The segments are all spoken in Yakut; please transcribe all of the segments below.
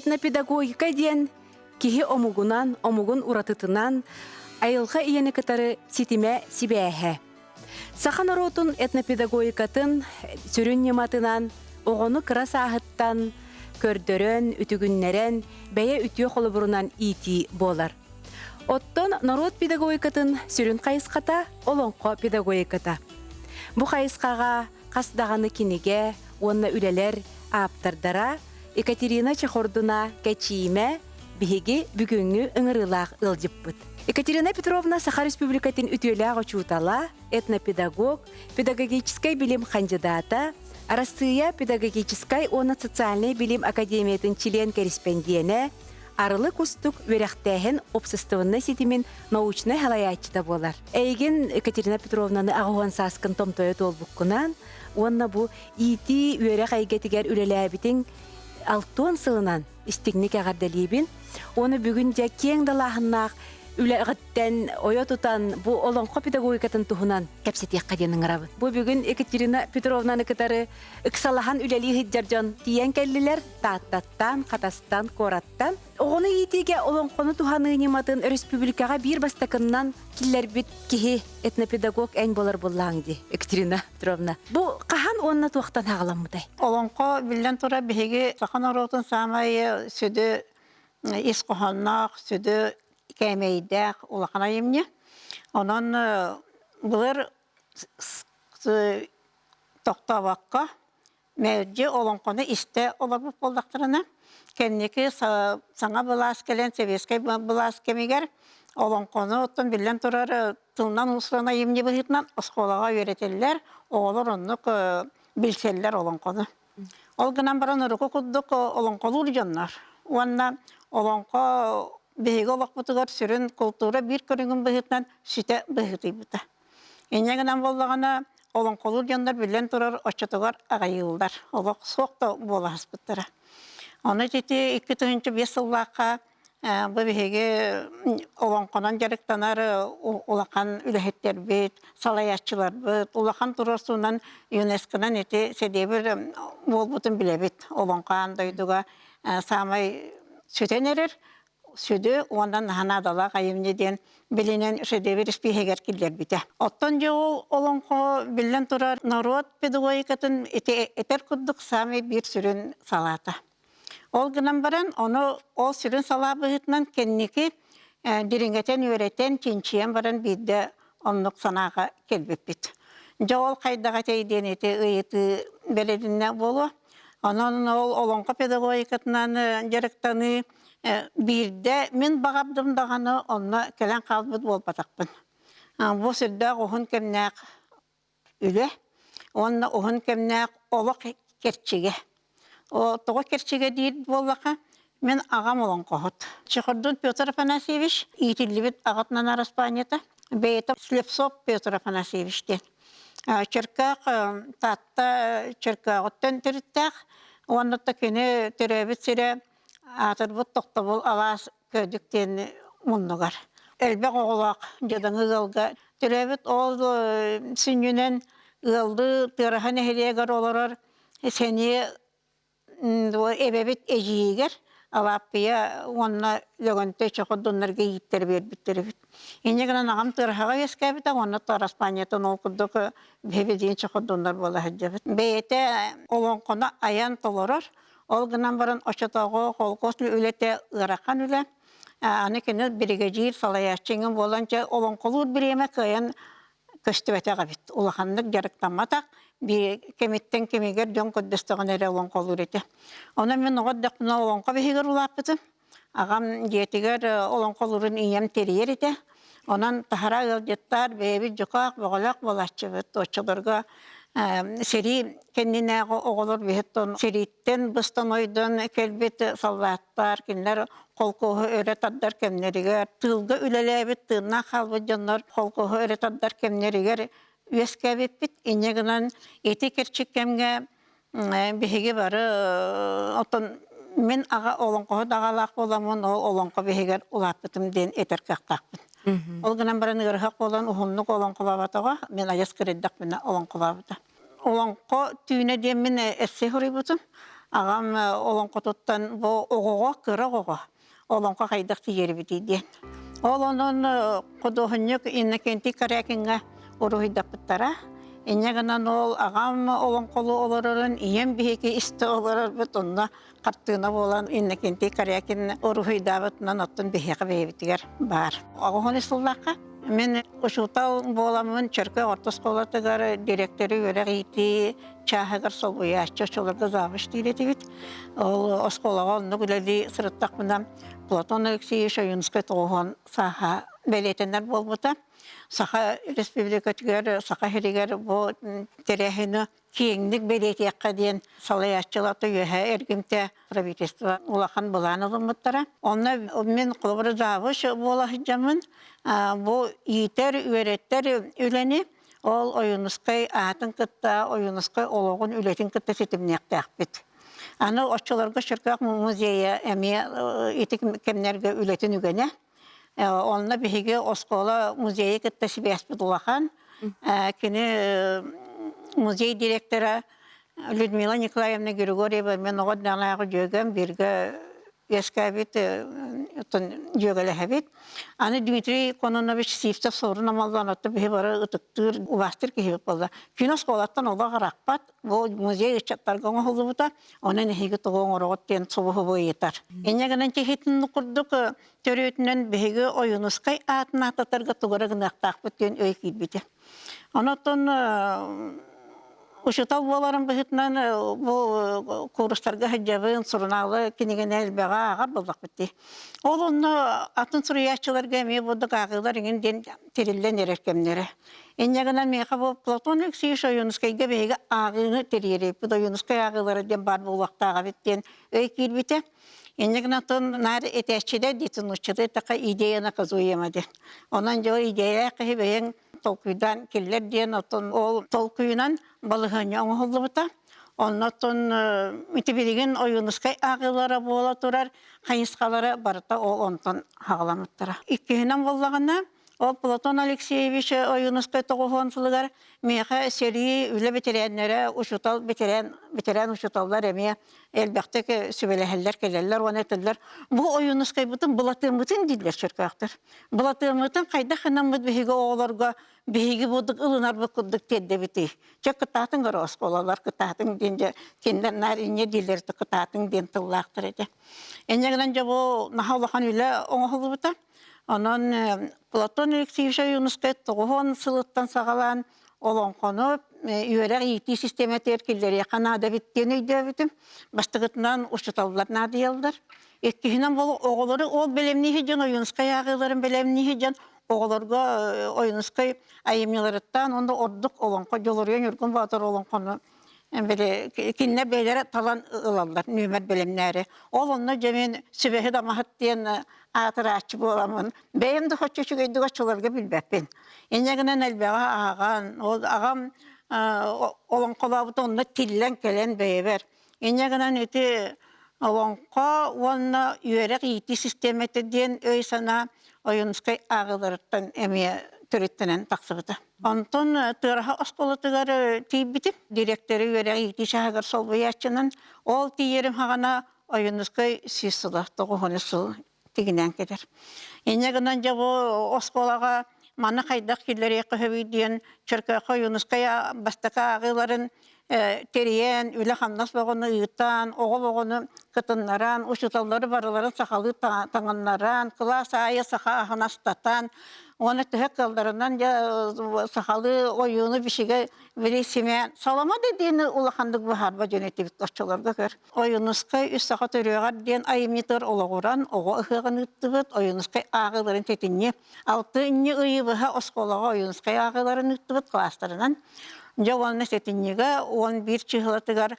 Этнопедагогика диэн киһи омугунан, омугун уратытынан айылҕа ийэни кытары ситимэ сибээһэ. Саха норуотун этнопедагогикатын сүрүн ньыматынан оҕону кыра сааһыттан көрдөрөн, үтүгүннэрэн, бэйэ үтүө холобурунан иитии буолар. Оттон норуот педагогикатын сүрүн хайысхата олоҥхо педагогиката. Бу хайысхаҕа хас даҕаны кинигэ уонна үлэлэр ааптардара Екатерина Чехордуна Кэчиимэ биһиги бүгүҥҥү ыҥырыылаах ыалдьыппыт. Екатерина Петровна Саха Республикатын үтүөлээх учуутала, этнопедагог, педагогическай билим хандьыдаата, Арассыыйа педагогическай уонна социальнай билим академиятын чилиэн-кэриспэндиэнэ, Арылы Кустук үөрэхтээһин общественнай ситимин научнай салайааччыта буолар. Эйигин Екатерина Петровнаны аҕыһуон сааскын томтойо туолбуккунан уонна бу иитии үөрэх эйгэтигэр үлэлээбитиҥ алтуон сылынан истиҥник эҕэрдэлиибин. Уонна бүгүн дьэ киэҥ далааһыннаах үлэҕиттэн ойо тутан бу олоҥхо педагогикатын туһунан кэпсэтиэххэ диэн ыҥырабын. Бу бүгүн Екатерина Петровнаны кытары ыксалаһан үлэлии сылдьар дьон тиийэн кэллилэр Тааттаттан, Хатастан, куораттан. Оҕону иитиигэ олоҥхону туһаныы ньыматын өрөспүүбүлүкэҕэ биир бастакыннан киллэрбит киһи этнопедагог эн буолар буоллаҕыҥ дии, Екатерина Петровна. Бу хаһан уонна туохтан аҕаламмытай? Олоҥхо, биллэн турар, биһиги саха норуотун саамай сүдү ис хоһоонноох, сүдү кээмэйдээх улахан айымньы. Онон былыр тохтообокко мэлдьи олоҥхону истэ олорбут буоллахтарына, кэнники саҥа былаас кэлэн, сэбиэскэй былаас кэмигэр олоҥхону оттон биллэн турар тылынан уус-уран айымньы быһыытынан оскуолаҕа үөрэтэллэр, оҕолор оннук билсэллэр олоҥхону. Ол гынан баран урукку курдук олоҥхолуур дьоннор уонна олоҥхо биһиги олохпутугар сүрүн култуура биир көрүҥүн быһыытынан сүтэ быһыытыйбыта. Инньэ гынан буоллаҕына, олоҥхолуур дьоннор биллэн турар оччотугар аҕайыыллар, олох суох да буола сыспыттара. Ону ити 2005 сыллаахха бу биһиги олоҥхонон дьарыктанар улахан үлэһиттэрбит, салайааччыларбыт улахан туруорсуунан ЮНЕСКО-нан ити сэдиэбир буолбутун билэбит. Олоҥхо аан дойдуга саамай сүтэн эрэр сүдү уонна наһанаадалаах айымньы диэн билинэн шедевр испииһэгэр киллэрбитэ. Оттон дьэ ол олоҥхо биллэн турар норуот педагогикатын ити этэр курдук саамай биир сүрүн салаата. Ол гынан баран ону ол сүрүн салаа быһыытынан кэнники дириҥэтэн үөрэтэн, чинчийэн баран биирдэ оннук санааҕа кэлбиппит. Дьэ ол хайдах этэй диэн ити ыйытыы бэрилиннэ буолуо. Онон ол олоҥхо педагогикатынан дьарыктаныы биирдэ мин баҕардым даҕаны онно кэлэн хаалбыт буолбатахпын. Бу сүрдээх уһун кэмнээх үлэ уонна уһун кэмнээх олох кэрчигэ. Тоҕо кэрчигэ диир буоллаха, мин аҕам олоҥхоһут. Чехордун Петр Афанасьевич иитиллибит аҕатынан араспаанньата, бэйэтэ Слепцов Петр Афанасьевич диэн. Чөркөөх Таатта Чөркөөҕүттэн төрүттээх уонна да кини төрөөбүт сирэ аатырбыт Тохтобул алаас Көөдүк диэн муннугар. Элбэх оҕолоох дьадаҥы ыалга төрөөбүт ол сүнньүнэн ыаллыы Тыараһа нэһилиэгэр олорор сэниэ Эбэбит эдьиийигэр Алааппыйа уонна Лөгөнтөй чохордуннарга ииттэр биэрбиттэр эбит. Инньэ гынан аҕам Тыараһаҕа үөскээбитэ уонна Араспаанньатын ол курдук биһиги чохордуннар буола сылдьабыт. Бэйэтэ олоҥхону айан толорор, ол гынан баран оччотооҕу холкуос үлэтэ ыарахан үлэ. Аны кини биригэдьиир салайааччы иҥин буолан дьэ олоҥхолуур бириэмэ кыайан көстүбэтэх эбит. Улаханнык дьарыктамматах, кэмиттэн кэмигэр дьон көрдөстөҕүнэ эрэ олоҥхолуур этэ. Онон мин оҕо эрдэхпинэ олоҥхо биһигэр улааппытым. Аҕам дьиэтигэр олоҥхолуурун ийэм тэрийэр этэ. Онон таһара ыалдьыттар бэйэбит дьукаах бөҕөлөөх буолааччыбыт. Оччолорго сэрии кэннинээҕи оҕолор биһиттэн сэрииттэн быстан ойдон кэлбит саллааттар, кинилэр холкуоһу өрө тардар кэмнэригэр, тыылга үлэлээбит тыыннаах хаалбыт дьоннор холкуоһу өрө тардар кэмнэригэр үөскээбиппит. Инньэ гынан ити кэрчик кэмҥэ биһиги бары оттон мин аҕа олоҥхоһут аҕалаах буоламмын ол олоҥхо биһигэр улааппытым диэн этэр кыахтаахпын. Ол гынан баран ыарыһах буолан уһуннук олоҥхолооботоҕо, мин айас кырыйдахпына олоҥхолообута. Олоҥхо түүнэ диэммин эссе суруйбутум. Аҕам олоҥхотуттан бу оҕоҕо, кыра оҕоҕо олоҥхо хайдах тиийэрбитий диэн. Ол онон худуоһунньук Иннокентий Корякиҥҥа уруһуйдаппыттара. Инньэ гынан ол аҕам олоҥхолуу олорорун ийэм биһиги истэ олорорбут онно хартыына буолан Иннокентий Корякин уруһуйдаабытынан оттон биһиэхэ бэйэбитигэр баар. Оҕоһун сыллаахха мин учуутал буоламмын Чөркөөх орто оскуолатыгар директоры үөрэх иитии чааһыгар солбуйааччы оччолорго завуч диир этибит. Ол оскуолаҕа оннук үлэлии сырыттахпына Платон Алексеевич Ойуунускай тоҕуһун сааһа бэлиэтэнэр буолбута. Саха Республикатыгар, Саха сиригэр бу тэрээһини киэҥник бэлиэтиэххэ диэн салайааччылар үөһэ эргимтэ правительство улахан былаан ылыммыттара. Онно мин холобура завуч буола сылдьаммын бу иитэр, үөрэттэр үлэни ол Ойуунускай аатын кытта, Ойуунускай олоҕун үлэтин кытта ситимниэхтээхпит. Аны оччолорго Чөркөөх музейа эмиэ ити кэмнэргэ үлэтин үгэнэ. Онно биһиги оскуола музейы кытта сибээспит улахан. Кини музей директора Людмила Николаевна Григорьева мен оҕо эрдэҕинээҕи дьүөгэм бииргэ үөскээбит дьүөгэлэһэбит. Аны Дмитрий Кононович Сивцев суорун омоллоон отто биһи бары ытыктыыр, убаастыыр киһибит буолла. Күн оскуолаттан олох арахпат, бу музей ыччаттарга оҥоһуллубута, онон эһиги тоҕо оҥороҕут диэн субу-субу ыйытар. Инньэ гынан киһитин курдук төрүөтүнэн биһиги Ойуунускай аатын ааттатарга тугу эрэ гыныахтаахпыт диэн өй киирбитэ. Онон учуутал буоларым быһыытынан бу куурустарга сылдьабын, сурунаалы, кинигэни элбэҕи ааҕар буоллахпыт дии. Ол онно атын суруйааччыларга эмиэ бурдук ааҕыылар иҥин диэн тириллэн эрэр кэмнэрэ. Инньэ гынан миэхэ бу Платон Алексеевич Ойуунускайга биһиги ааҕыыны тэрийэрбит, Ойуунускай ааҕыылара диэн баар буолуохтаах эбит диэн өй киирбитэ. Инньэ гынан наар этээччилэр диэтин нууччалыы эттэххэ идея наказуема диэн. Онон дьэ идеялаах киһи бэйэҥ толкуйдаан киллэр диэн оттон ол толкуйунан балаһыанньа оҥоһуллубута. Оннотон ити билигин Ойуунускай ааҕыылара буола турар хайысхалара барыта ол онтон хаҕаламмыттара. Иккиһинэн буоллаҕына, ол Платон Алексеевич Ойуунускай тоҕуһуон сылыгар миэхэ сэрии үлэ бэтэрээннэрэ, учуутал бэтэрээн, бэтэрээн учууталлар эмиэ элбэхтик сүбэлэһэллэр, кэлэллэр уонна этэллэр, бу Ойуунускайбытын Былатыаммытын дииллэр чөркөөхтөр. Былатыаммытын хайдах гынаммыт биһиги оҕолорго биһиги бурдук ылынарбыт курдук тиэрдэбитий? Чэ кытаатыҥ эрэ оскуолалар кытаатыҥ диэн дьэ кинилэр наар инньэ дииллэр кытаатыҥ диэн тыллаахтар этэ. Инньэ гынан дьэ бу наһаа улахан үлэ оҥоһуллубута. Онон Платон Алексеевич Ойуунускай 90 сылыттан саҕалаан олоҥхону үөрэх иитии систиэмэтигэр киллэриэххэ наада эбит диэн өйдөөбүтүм. Бастакытынан учууталлар наадыйаллар. Иккиһинэн бол оҕолору ол бэлэмнииһи дьон Ойуунускай ааҕыыларын бэлэмнииһи дьон оҕолорго Ойуунускай айымньыларыттан уонна ордук олоҥхо Дьулуруйа Ньургун Боотур олоҥхону били кинилэр бэйэлэрэ талан ылаллар нүөмэр бэлэмнээри. Ол онно дьэ мин сүбэһит амаһыт диэн аатырааччы буоламмын бэйэм да хоччу үчүгэйдик оччолорго билбэппин. Инньэ гынан элбэҕи ааҕан, ол аҕам олоҥхолообута онно тиллэн кэлэн бэйэбэр. Инньэ гынан ити олоҥхо уонна үөрэх иитии систиэмэтэ диэн өй-санаа Ойуунускай ааҕыыларыттан эмиэ төрүттэнэн тахсыбыта. Онтон Тыараһа оскуолатыгар тиийбитим. Дириэктэри үөрэх иитии чааһыгар солбуйааччынан. Ол тиийэрим хаҕана Ойуунускай сүүс сыла, тоҕуһун сыл тигинээн кэлэр. Инньэ гынан дьэ бу оскуолаҕа маны хайдах киллэриэххэ сөбүй диэн Чөркөөххө Ойуунускай бастакы ааҕыыларын тэрийэн, үлэ-хамнас бөҕөнү ыытан, оҕо бөҕөнү кытыннаран, учууталлары барыларын сахалыы таҥыннаран, кылаас аайы саха аһын астатан, уонна төһө кыалларынан дьэ сахалыы ойууну бичигэ били симээн салама да диэни улаханнык быһаарба дьон этибит оччолорго көр. Ойуунускай үс саха төрүөҕэр диэн айымньытыгар олоҕуран оҕо ыһыаҕын ыыттыбыт. Ойуунускай ааҕыыларын сэтинньи алтынньы ыйы быһа оскуолаҕа Ойуунускай ааҕыыларын ыыттыбыт кылаастарынан. Дьэ уонна сэтинньигэ 11 чыһылатыгар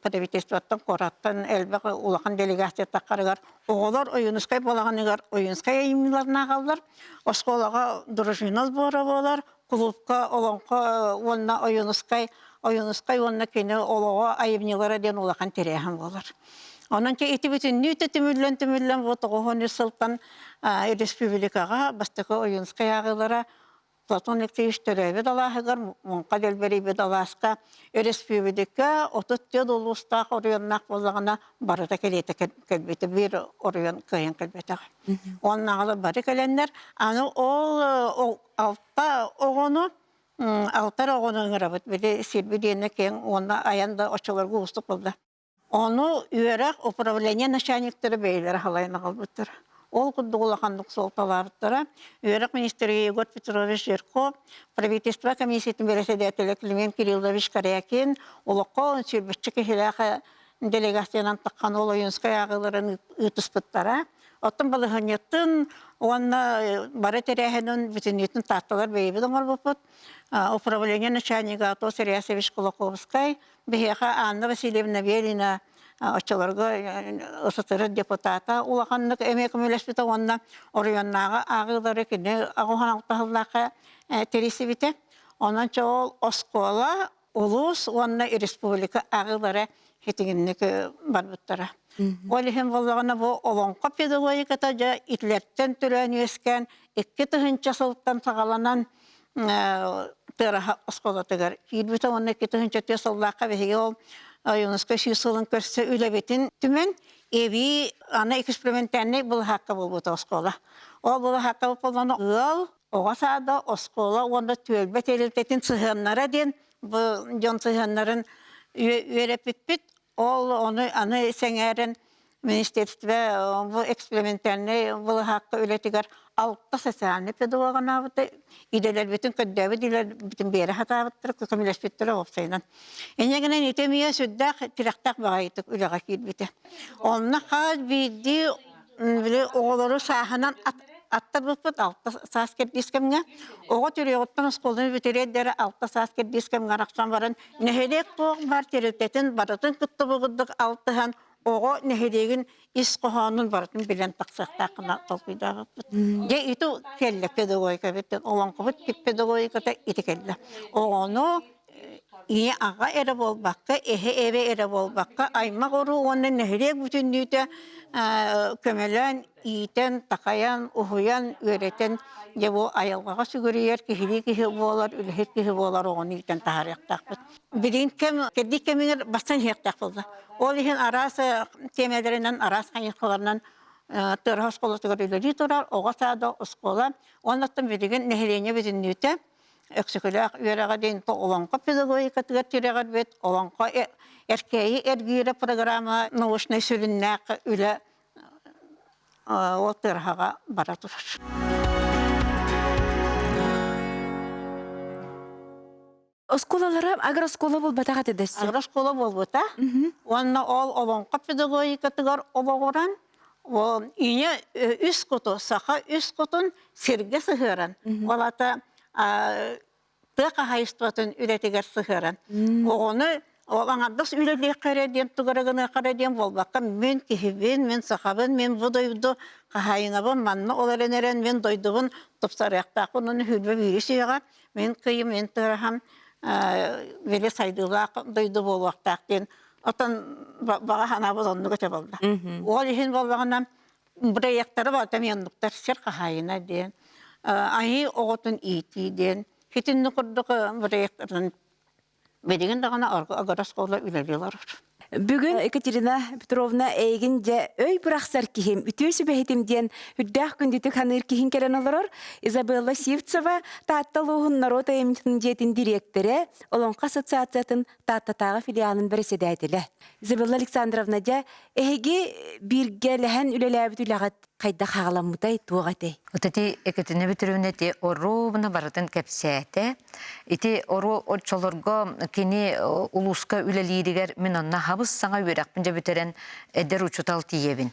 правительствоттан, куораттан элбэх улахан делегация таххарыгар оҕолор Ойуунускай балаҕаныгар Ойуунускай айымньыларын ааҕаллар. Оскуолаҕа дружина сбора буолар, кулуупка олоҥхо уонна Ойуунускай Ойуунускай уонна кини олоҕо айымньылара диэн улахан тэрээһин буолар. Онон ити бүтүннүү түмүллэн түмүллэн бу 93 сылтан республикаҕа бастакы Ойуунускай ааҕыылара Платон Алексеевич төрөөбүт алааһыгар Муҥха Дэлбэрийбит алааска өрөспүүбүлүкэ 34 улуустаах оройуоннаах буоллаҕына барыта кэлиэтэ кэлбитэ биир оройуон кыайан кэлбэтэх. Уоннааҕылар бары кэлэннэр аны ол алта оҕону алтар оҕону ыҥырабыт били сирби диэнэ киэҥ уонна айан да оччолорго уустук буолла. Ону үөрэх управление начальниктара бэйэлэрэ халайан аҕалбыттара. Ол курдук улаханнык суолталаабыттара. Үөрэх министрэ Егор Петрович Жирков, правительство комиссиятын бэрэсэдээтэлэ Климент Кириллович Корякин олоххо сүүрбэччэ киһилээх делегациянан таххан ол Ойуунскай ааҕыыларын ыытыспыттара. Оттон балаһыанньатын уонна бары тэрээһинин бүтүннүүтүн таатталар бэйэбит оҥорбуппут. Управление начальнига Атос Реасович Кулаковскай, биһиэхэ Анна Васильевна Велина оччолорго СССР депутата улаханнык эмиэ көмөлөспүтэ уонна оройуоннааҕы ааҕыылары кини аҕуһан алтаһыллаахха тэрийсибитэ. Онон ол оскуола, улуус уонна республика ааҕыылара хитигинник барбыттара. Ол иһин буоллаҕына бу олоҥхо педагогиката дьэ итилэртэн төрөөн үөскээн 2000 сылтан саҕаланан Тыараһа оскуолатыгар киирбитэ уонна 2004 сыллаахха биһиги ол Ойуунускай сүүс сылын көрсө үлэбитин түмэн эбии аны экспериментальнай былаһаакка буолбута оскуола. Ол былаһаакка буоллаҕына ыал, оҕо саада, оскуола уонна түөлбэ тэрилтэтин сыһыаннара диэн бу дьон сыһыаннарын үөрэппиппит. Ол ону аны сэҥээрэн министерство бу экспериментальнай былаһаакка үлэтигэр алта социальный педагог анаабыта, идэлэрбитин көрдөөбүт идэлэрбитин биэрэ сатаабыттара, көмөлөспүттэрэ уопсайынан. Инньэ гынан ити эмиэ сүрдээх тирэхтээх баҕайытык үлэҕэ киирбитэ. Онно хас биирдии били оҕолору сааһынан аттарбыппыт алта саас кэрдиис кэмҥэ. Оҕо төрүөҕүттэн оскуоланы бүтэриэр диэри алта саас кэрдиис кэмҥэ арахсан баран нэһилиэк туох баар тэрилтэтин барытын кытта бугурдук алтыһан оҕо нэһилиэгин ис хоһоонун барытын билэн тахсыахтаах гына толкуйдаабыппыт. Дьэ ити кэллэ педагогика бүттэн олоҥхобут педагогиката ити кэллэ. Оҕону ийэ аҕа эрэ буолбакка, эһэ эбэ эрэ буолбакка, аймах уруу уонна нэһилиэк бүтүннүүтэ көмөлөөн, иитэн, такайан, уһуйан, үөрэтэн, дьэ бу айылҕаҕа сүгүрүйэр киһилии киһи буолар, үлэһит киһи буолар оҕону иитэн таһаарыахтаахпыт. Билигин кэм, кэрдиик кэмигэр бастан иһиэхтээх буолла. Ол иһин араас тиэмэлэринэн, араас хайысхаларынан Тыараһа оскуолатыгар үлэлии турар, оҕо саада, оскуола. Оннуттан билигин нэһилиэнньэ бүтүннүүтэ Өксөкүлээх үөрэҕэ диэн олоҥхо педагогикатыгар тирэҕирбит олоҥхо эркээйи эргиирэ программа научнай сүрүннээх үлэ ол тыараһаҕа бара турар. Оскуолалара агрооскуола буолбатах этэ дэссе. Агрооскуола буолбута. Уонна ол олоҥхо педагогикатыгар олоҕуран ол ийэ үс куту, саха үс кутун сиргэ сыһыаран, ол ата тыа хаһаайыстыбатын үлэтигэр сыһыаран, оҕону ол аҥардас үлэлиэххэ эрэ диэн тугу эрэ гыныахха эрэ диэн буолбакка, мин киһибин, мин сахабын, мин бу дойду хаһаайынабын, манна ол эрэн эрэн мин дойдубун тупсарыахтаахпын, уонна сүүрбэ биирис үйэҕэ мин кыйым, мин тыараһам били сайдыылаах дойду буолуохтаах диэн отон баҕа санаабыт оннук этэ буолла. Ол иһин буоллаҕына бырайыактары барыта эмиэ оннуктар сир хаһаайына диэн, айыы оҕотун иитии диэн итинник курдук бырайыактарынан билигин даҕаны агрооскуола үлэлии олорор. Бүгүн Екатерина Петровна эйигин дьэ өй бырахсар киһим, үтүө сүбэһитим диэн үрдээх күндүтүк ханыыр киһин кэлэн олорор Изабелла Сивцева Таатта улууһун норуот айымньытын дьиэтин дириэктэрэ, Олоҥхо ассоциациятын Тааттатааҕы филиалын бэрэссэдээтэлэ. Изабелла Александровна, дьэ, эһиги бииргэлэһэн үлэлээбит үлэҕит хайдах хаҕаламмытай, туох этэй? Вот ити Екатерина Петровна ити оруобуна барытын кэпсээтэ. Ити оруо оччолорго кини улууска үлэлииригэр мин онно хабыс саҥа үөрэхпин дьэ бүтэрэн эдэр учуутал тиийэбин.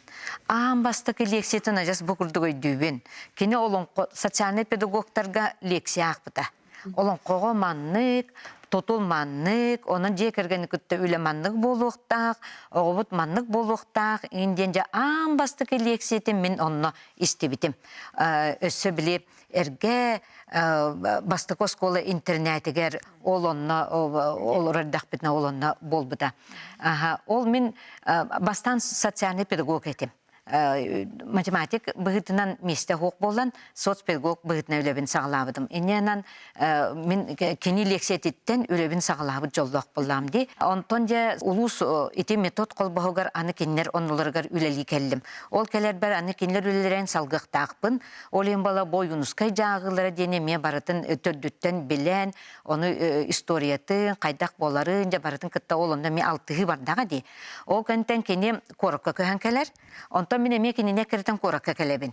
Аан бастакы лекциятын адьас бу курдук өйдүүбүн. Кини олоҥхо социальнай педагогтарга лекция аахпыта. Олоҥхоҕо маннык, тутул маннык, онон дьиэ кэргэни кытта үлэ маннык буолуохтаах, оҕобут маннык буолуохтаах иин диэн дьэ аан бастакы лекциятын мин онно истибитим. Өссө били эргэ бастакы оскуола интернетигэр ол онно олорор эрдэхпитинэ ол онно буолбута. Ол мин бастаан социальный педагог этим. Математик быһыытынан миэстэ суох буолан, соцпедагог быһыытынан үлэбин саҕалаабытым. Инньэнэн мин кини лиэксийэтиттэн үлэбин саҕалаабыт дьоллоох буоллаам дии. Онтон дьэ улуус ити метод холбоһугар аны кинилэр оннуларыгар үлэлии кэллим. Ол кэлэрбэр аны кинилэр үлэлэрин салгыахтаахпын. Ол иһин бала бу Ойуунускай дьааҕыылара диэн эмиэ барытын төрдүттэн билэн, ону историятын, хайдах буоларын, дьэ барытын кытта ол онно эмиэ алтыһыы бардаҕа дии. Ол кэнтэн кини куоракка көһөн кэлэр. Онтон мин эмиэ кинини эккирэтэн куоракка кэлэбин.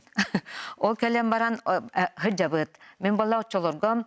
Ол кэлэн баран сылдьабыт. Мин буолла оччолорго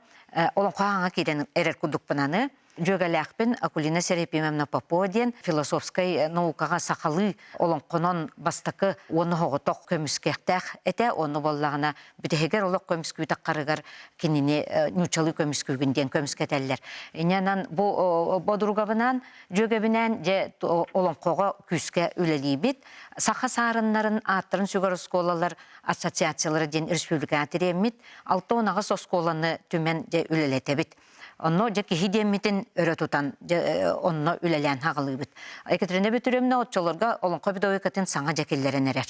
олоҥхо хаҥа киирэн эрэр курдукпун аны. Дьүөгэлээхпин Акулина Серапимовна Попова диэн философскай наукаҕа сахалыы олоҥхонон бастакы уонна соҕотох көмүскэхтээх этэ. Онно буоллаҕына бүтэһигэр олох көмүскүүтэххарыгар кинини нууччалыы көмүскүүгүн диэн көмүскэтэллэр. Инньэнэн бу бодругабынаан Дьүөгэбинээн дьэ олоҥхоҕо күүскэ үлэлиибит. Саха саарыннарын ааттарын сүгэр оскуолалар ассоциациялара диэн республикаҕа тириэммит 68 оскуоланы түмэн дьэ үлэлэтэбит. Онно дьэ киһи диэммитин өрө тутан дьэ онно үлэлээн хаҕалыыбыт. Екатерина Бөтүрүөмнэ оччолорго олоҥхо педагогикатын саҥа дьэ киллэрэн эрэр.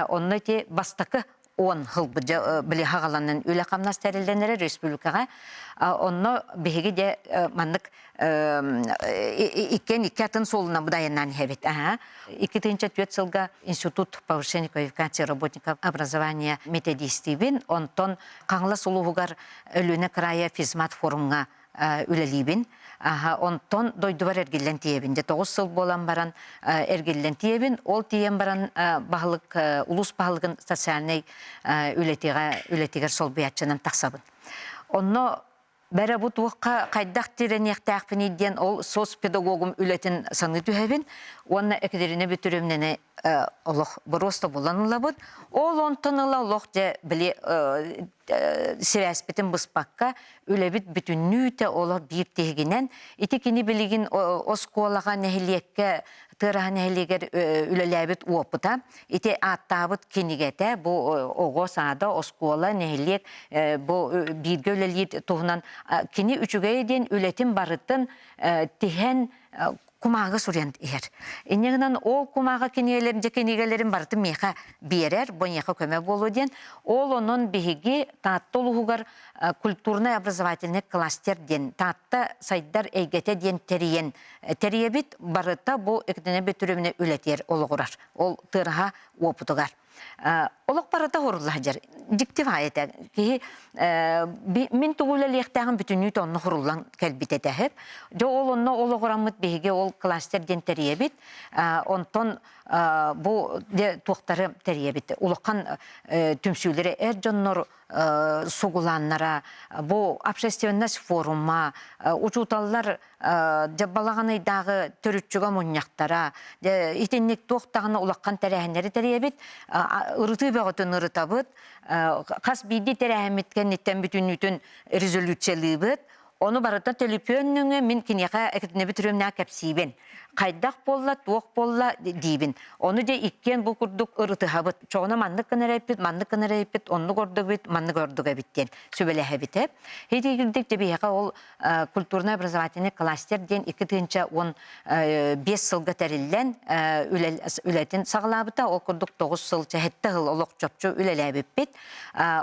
Онно ити бастакы 10 сылбыт дьэ били хаҕаланан үлэ-хамнас тэриллэн эрэр республикаҕа. Онно биһиги дьэ маннык иккиэн икки атын суолунан будайаннаан иһэбит. 2004 сылга Институт повышения квалификации работников образования методистиибин. Онтон Хаҥалас улууһугар Өлүөнэ кыраайа физмат форумҥа үлэлиибин. Онтон дойдубар эргиллэн тиийэбин. Дьэ 9 сыл буолан баран эргиллэн тиийэбин. Ол тиийэн баран баһылык улуус баһылыгын социальнай үлэтигэ үлэтигэр солбуйааччынан тахсабын. Онно бэрэ бу туохха хайдах тирэниэхтээхпиний диэн ол соцпедагогум үлэтин саныы түһэбин уонна Екатерина Бөтүрүөмнэни олох боруоста булан ылабыт. Ол онтон ыла олох дьэ били сибээспитин быспакка үлэбит бүтүннүүтэ олох биир тиһигинэн ити кини билигин оскуолаҕа нэһилиэккэ Тыараһа нэһилиэгэр үлэлээбит уопута ити ааттаабыт кинигэтэ бу оҕо саада оскуола нэһилиэк бу бииргэ үлэлиир туһунан кини үчүгэйэ диэн үлэтин барытын тиһэн кумааҕы суруйан иһэр. Инньэ гынан ол кумааҕы кинигэлэрин дьэ кинигэлэрин барытын миэхэ биэрэр, бу эйиэхэ көмө буолуо диэн. Ол онон биһиги Таатта улууһугар культурнай-образовательный кластер диэн Таатта сайдар эйгэтэ диэн тэрийэн тэрийэбит. Барыта бу Екатерина Петровна үлэтигэр олоҕурар. Ол тыараһа уопутугар. Олох барыта хорулла сылдьар. Дьикти баҕайы этэ. Киһи мин тугу үлэлиэхтээҕин бүтүннүү онно хоруллан кэлбит этэ. Дьэ ол онно олоҕураммыт биһиги ол кластер диэн тэрийэбит. Онтон бу туохтары тэрийэбит. Улахан түмсүүлэри эр дьоннор сугулааннара, бу общественность форума, учууталлар дьэ балаҕан ыйдааҕы төрүччүгэ мунньахтара дьэ итинник туох даҕаны улахан тэрээһиннэри тэрийэбит ырытыы бөҕөтүн ырытабыт хас биирдии тэрээһиммит кэнниттэн бүтүннүүтүн резолюциялыыбыт ону барыта төлөпүөн нөҥүө мин киниэхэ Екатерина Петровнаҕа кэпсиибин хайдах буолла туох буолла диибин ону дьэ иккиэн бу курдук ырытыһабыт чоҕуна маннык гына эрэйпит маннык гына эрэйпит оннук ордук эбит маннык ордук эбит диэн сүбэлэһэбит ээ ити курдук дьэ биһиэхэ ол культурно-образовательный кластер диэн 2015 сылга тэриллэн үлэтин саҕалаабыта. Ол курдук 9 сыл, сэттэ сыл олох чопчу үлэлээбиппит.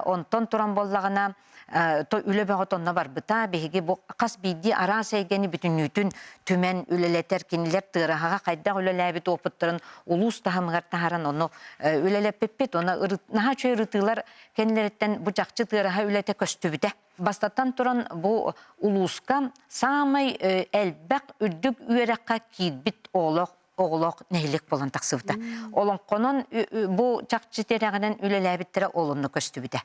Онтон туран буоллаҕына, үлэ бөҕө тонно барбыта. Биһиги бу хас биирдии араас эйгэни бүтүннүүтүн түмэн үлэлэтэр кинилэр тыараһаҕа хайдах үлэлээбит опыттарын улуус таһымыгар таһааран ону үлэлэппиппит. Оны наһаа үчүгэй ырытыылар кэннилэриттэн бу чахчы тыараһа үлэтэ көстүбүтэ. Бастатан туран, бу улууска саамай элбэх үрдүк үөрэххэ киирбит оҕолоох оҕолоох нэһилиэк буолан тахсыбыта. Олоҥхонон бу чахчы тирэҕинэн үлэлээбиттэрэ ол онно көстүбүтэ.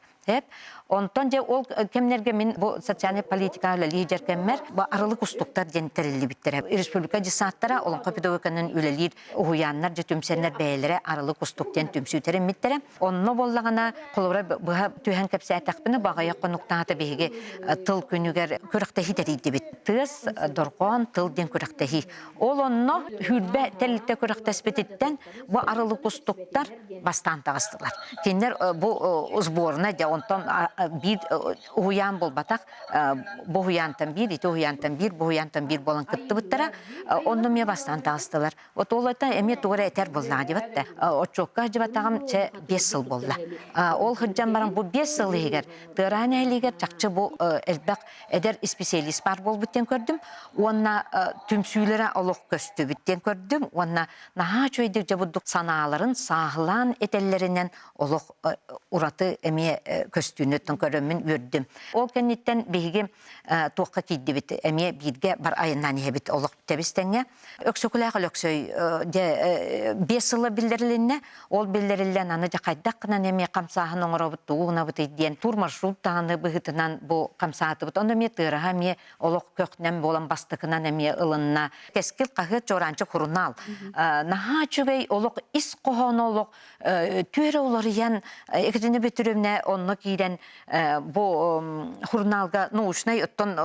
Онтон дьэ ол кэмнэргэ мин бу социальнай политикаҕа үлэлии сылдьар кэммэр бу арылык устуктар диэн тэриллибиттэрэ. Республика десанттара олоҥхо педагогиканан үлэлиир уһуйааннар дьэ түмсэннэр бэйэлэрэ арылык устук диэн түмсүү тэриммиттэрэ. Онно буоллаҕына, холобура быһа түһэн кэпсээтэхпинэ, баҕайах хонуктаата биһиги тыл күнүгэр күрэхтэһии тэрийдибит. Тыас, дорҕоон, тыл диэн күрэхтэһии. Ол онно сүүрбэ тэрилтэ күрэхтэспититтэн бу арылы кустуктар бастаан таҕыстылар. Кинилэр бу сборная дьэ онтон биир уһуйаан буолбатах, бу уһуйаантан биир, ити уһуйаантан биир, бу уһуйаантан биир буолан кыттыбыттара. Онно эмиэ бастаан таҕыстылар. Вот ол это эмиэ тугу эрэ этэр буоллаҕа диэбэт да. Отчуокка сылдьыбатаҕым чэ 5 сыл буолла. Ол сылдьан баран бу 5 сыл иһигэр Тыараһа нэһилиэгэр чахчы бу элбэх эдэр исписэлиис баар буолбут диэн көрдүм уонна түмсүүлэрэ олох көстүбүт диэн көрдүм уонна наһаа үчүгэйдик дьэ бурдук санааларын сааһылаан этэллэринэн олох ураты эмиэ көстүүнүттэн көрөммүн үөрдүм. Ол кэнниттэн биһиги туохха киирдибит эмиэ бииргэ бар айаннаан иһэбит олох тэбис тэҥҥэ. Өксөкүлээх Өлөксөй дьэ 5 сыла биллэрилиннэ. Ол биллэриллэн аны дьэ хайдах гынан эмиэ хамсааһын оҥоробут, тугу гынабытый диэн тур маршрут даҕаны быһыытынан бу хамсаатыбыт. Онно эмиэ тыараһа эмиэ олох көхнөм буолан бастакынан эмиэ ылынна. Кэскил хаһыат чуораанчык сурунаал. Наһаа үчүгэй олох ис хоһооно олох түөрэ уларыйан Екатерина Петровна онно киирэн бу сурунаалга научнай оттон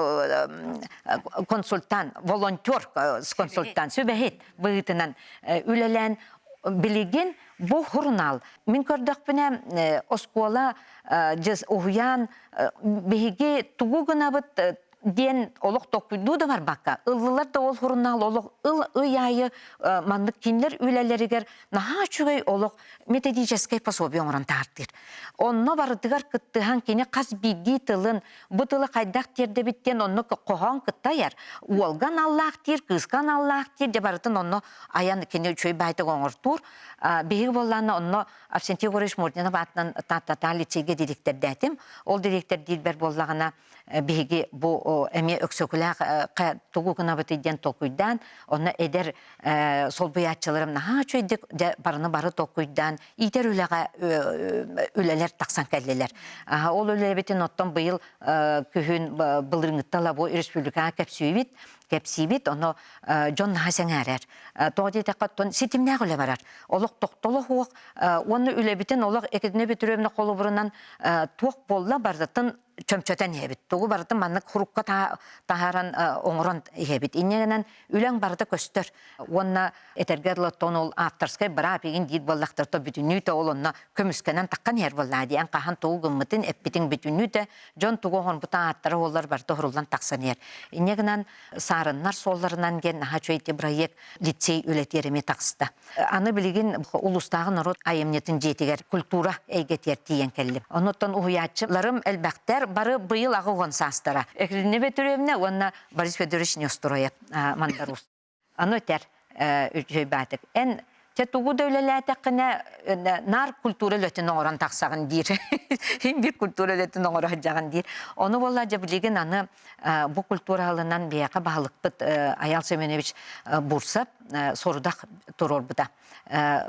консультант, волонтер консультант, сүбэһит быһыытынан үлэлээн билигин бу сурунаал мин көрдөхпүнэ оскуола уһуйаан биһиги тугу гынабыт диэн олох толкуйдуу да барбакка ыллылар да ол сурунаал олох ыл ый аайы маннык кинилэр үлэлэригэр наһаа үчүгэй олох методическай пособие оҥорон таһаартыыр. Онно барытыгар кыттыһан кини хас биирдии тылын бу тылы хайдах тиэрдэбит диэн онно хоһоон кытта айар. Уолга аналлаах диир, кыыска аналлаах диир, дьэ барытын онно айан кини үчүгэй баайтык оҥортуур. Биһиги буоллаана онно Авсентий Егорович Мординов аатынан Тааттатаа лицейгэ дириэктэрдээтим. Ол дириэктэрдиирбэр буоллаҕына биһиги бу эмиэ Өксөкүлээх тугу гынабытый диэн толкуйдаан, онно эдэр солбуйааччыларым наһаа үчүгэйдик дьэ барыны бары толкуйдаан иитэр үлэҕэ үлэлэр тахсан кэллилэр. Ол үлэбитин оттон быйыл күһүн былырыҥҥыттан бу республикаҕа кэпсиибит, кэпсиибит, ону дьон наһаа сэҥээрэр. Тоҕо диэтэххэ, оттон ситимнээх үлэ барар. Олох тохтоло суох уонна үлэбитин олох Екатерина Петровна холобурунан туох буолла барытын чөмчөтөн иһэбит. Тугу барытын маннык хурукка таһааран оҥорон иһэбит. Инньэ гынан үлэҥ барыта көстөр. Уонна этэргэ дылы оттон ол авторскай быраап игин диир буоллахтар то бүтүннүү ол онно көмүскэнэн таххан иһэр буоллаа диэн хаһан тугу гыммытын эппитиҥ бүтүннүү да дьон тугу оҥорбута ааттара уоллар барыта уһуруллан тахсан иһэр. Инньэ гынан саарыннар суолларынан диэн наһаа үчүгэй бырайыак лицей үлэтигэр эмиэ таҕыста. Аны билигин улуустааҕы норуот айымньытын дьиэтигэр культура эйгэтигэр тиийэн кэллим. Онуттан уһуйааччыларым элбэхтэр, бары быйыл 80 саастара. Екатерина Петровна уонна Борис Федорович Неустроев Мандарус. Аны этэр үчүгэй баатык. Эн чэ тугу да үлэлээтэххинэ наар культура үлэтин оҥорон тахсаҕын диир. Иһин биир культура үлэтин оҥоро сылдьаҕын диир. Ону буолла дьэ билигин аны бу культура аһылынан биһиэхэ баһылыкпыт Айаал Семенович Бурсов сорудах туруорбута.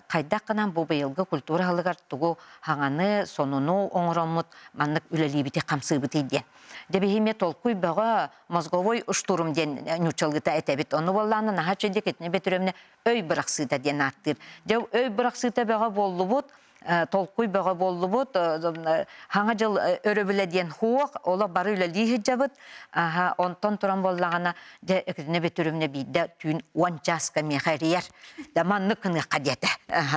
Хайдах гынан бу быйылгы культура аһылыгар тугу хаҥаны, сонуну оҥороммут маннык үлэлиибити хамсыыбытый диэн. Дьэ биһиги толкуй бөҕө мозговой штурм диэн нууччалыыта этэбит. Ону буоллаана наһаа үчүгэйдик итини Бөтүрүөмнэ өй бырахсыыта диэн ааттыыр. Дьэ өй бырахсыыта бөҕө буоллубут, толкуй бөҕө буоллубут, хаҥа дьыл өрөбүлэ диэн хуох, олох бары үлэлии сылдьабыт. Онтон туран буоллаҕына, дьэ Екатерина Бөтүрүөмнэ биирдэ түүн 10 чааска миэхэ эрийэр. Да маннык гыныахха диэтэ.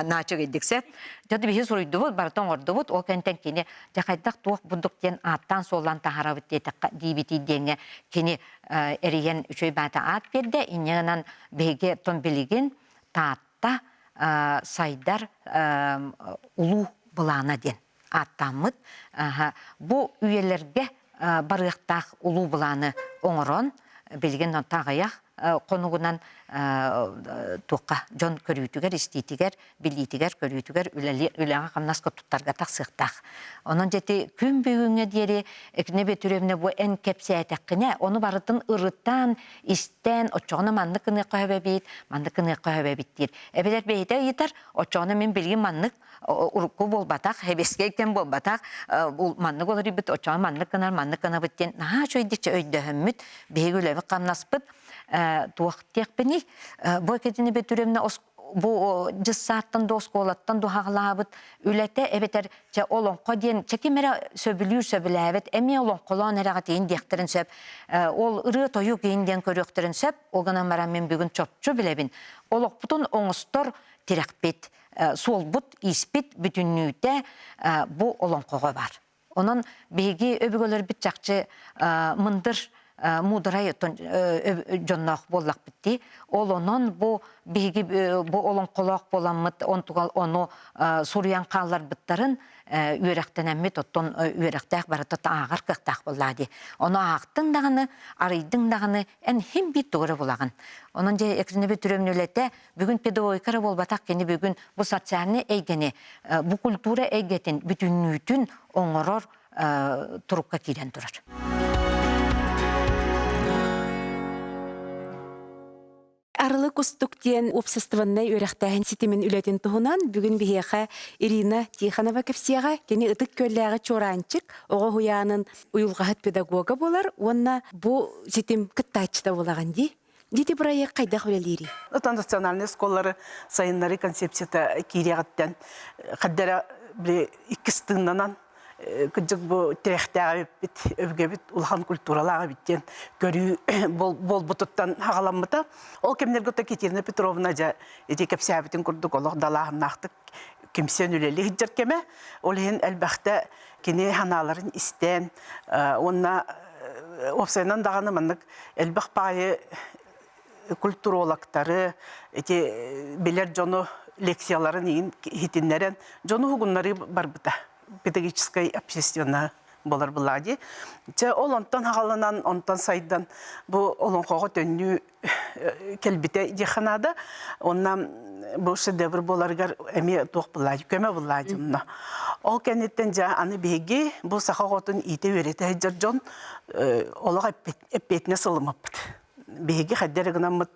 Наһаа үчүгэйдик сөп. Дьэ биһи суруйдубут, барыта оҥордубут. Ол кэнтэн кини дьэ хайдах туох бурдук диэн ааттаан-суоллаан таһаарабыт диэтэххэ диибитий диэҥҥэ кини эрийэн үчүгэй баата аат биэрдэ. Инньэ гынан биһиги оттон билигин Таатта сайдар улуу былаана диэн ааттааммыт. Бу үйэлэргэ барыахтаах улуу былааны оҥорон билигин онто аҕыйах хонугунан туохха дьон көрүүтүгэр, истиитигэр, билиитигэр, көрүүтүгэр үлэҕэ-хамнаска туттарга тахсыахтаах. Онон дьэти күн бүгүҥҥэ диэри Екатерина Петровна бу эн кэпсээтэххинэ, ону барытын ырытан, истэн, оччоҕуна маннык гыныахха сөп эбит, маннык гыныахха сөп эбит диир. Эбэтэр бэйэтэ ыйытар, оччоҕуна мин билигин маннык урукку буолбатах, сэбиэскэй кэм буолбатах, маннык олорбут, оччоҕо маннык гынар, маннык гынабыт диэн наһаа үчүгэйдик өйдөһөммүт, биһиги үлэбит хамнаспыт туох диэхпиний, бу Екатерина Петровна. бу дьыссааттан да оскуолаттан дуһаҕалаабыт үлэтэ эбэтэр чэ олоҥхо диэн чэ ким эрэ сөбүлүүр сөбүлээбэт эмиэ олоҥхолоон эрэҕитиин диэхтэрин сөп ол ырыа тойук иин диэн көрүөхтэрин сөп ол гынан баран мин бүгүн чопчу билэбин олохпутун оҥостор тирэхпит суолбут ииспит бүтүннүүтэ бу олоҥхоҕо бар Онон биһиги өбүгэлэрбит чахчы мындыр муударай дьонноох буоллахпыт дии. Ол онон бу биһиги бу олоҥхолоох буоламмыт онтугал ону суруйан хаалларбыттарын үөрэхтэнэммит оттон үөрэхтээх барыта ааҕар кыахтаах буоллаа дии. Ону аахтыҥ даҕаны, арыйдыҥ даҕаны эн хим биир тугу эрэ булаҕын. Онон дьэ Екатерина Петровна үлэтэ бүгүн педагогика эрэ буолбатах кини бүгүн бу социальнай эйгэни бу культура эйгэтин бүтүннүүтүн оҥорор турукка киирэн турар. Арылы кустук диэн уопсастыбаннай үөрэхтээһин ситимин үлэтин туһунан бүгүн биһиэхэ Ирина Тихонова кэпсиэҕэ. Кини Ытык Күөллээҕи Чуораанчык оҕо уһуйаанын уйулҕаһыт педагога буолар уонна бу ситим кыттааччыта буолаҕын дии. Дити проект хайдах үлэлиирий? Отон национальнай школалары сайыннарыы концепцията киириэҕиттэн хаддара били иккис тыыннанан кырдьык бу тирэхтээх эбиппит, өбүгэбит улахан культуралаах эбит диэн көрүү буолбутуттан хаҕаламмыта. Ол кэмнэргэ Екатерина Петровна дьэ ити кэпсээбитин курдук олох далааһыннаахтык кимсэн үлэлии сылдьар кэмэ. Ол иһин элбэхтэ кини санааларын истэн уонна уопсайынан даҕаны маннык элбэх баайы культурологтары ити билэр дьону лекцияларын иһитиннэрэн дьону уһугуннарыы барбыта педагогическай общественная болар была дии. Чэ ол онтон хаҕаланан, онтон сайдан бу олоҥхоҕо төннүү кэлбитэ диэххэ наада. Онна бу шедевр буоларыгар эмиэ туох буллаадьы, көмө буллаадьы онно. Ол кэнниттэн дьэ аны биһиги бу саха оҕотун иитэ-үөрэтэ сылдьар дьон олох эппиэтинэс ылыммыппыт. Биһиги хайда эрэ гынаммыт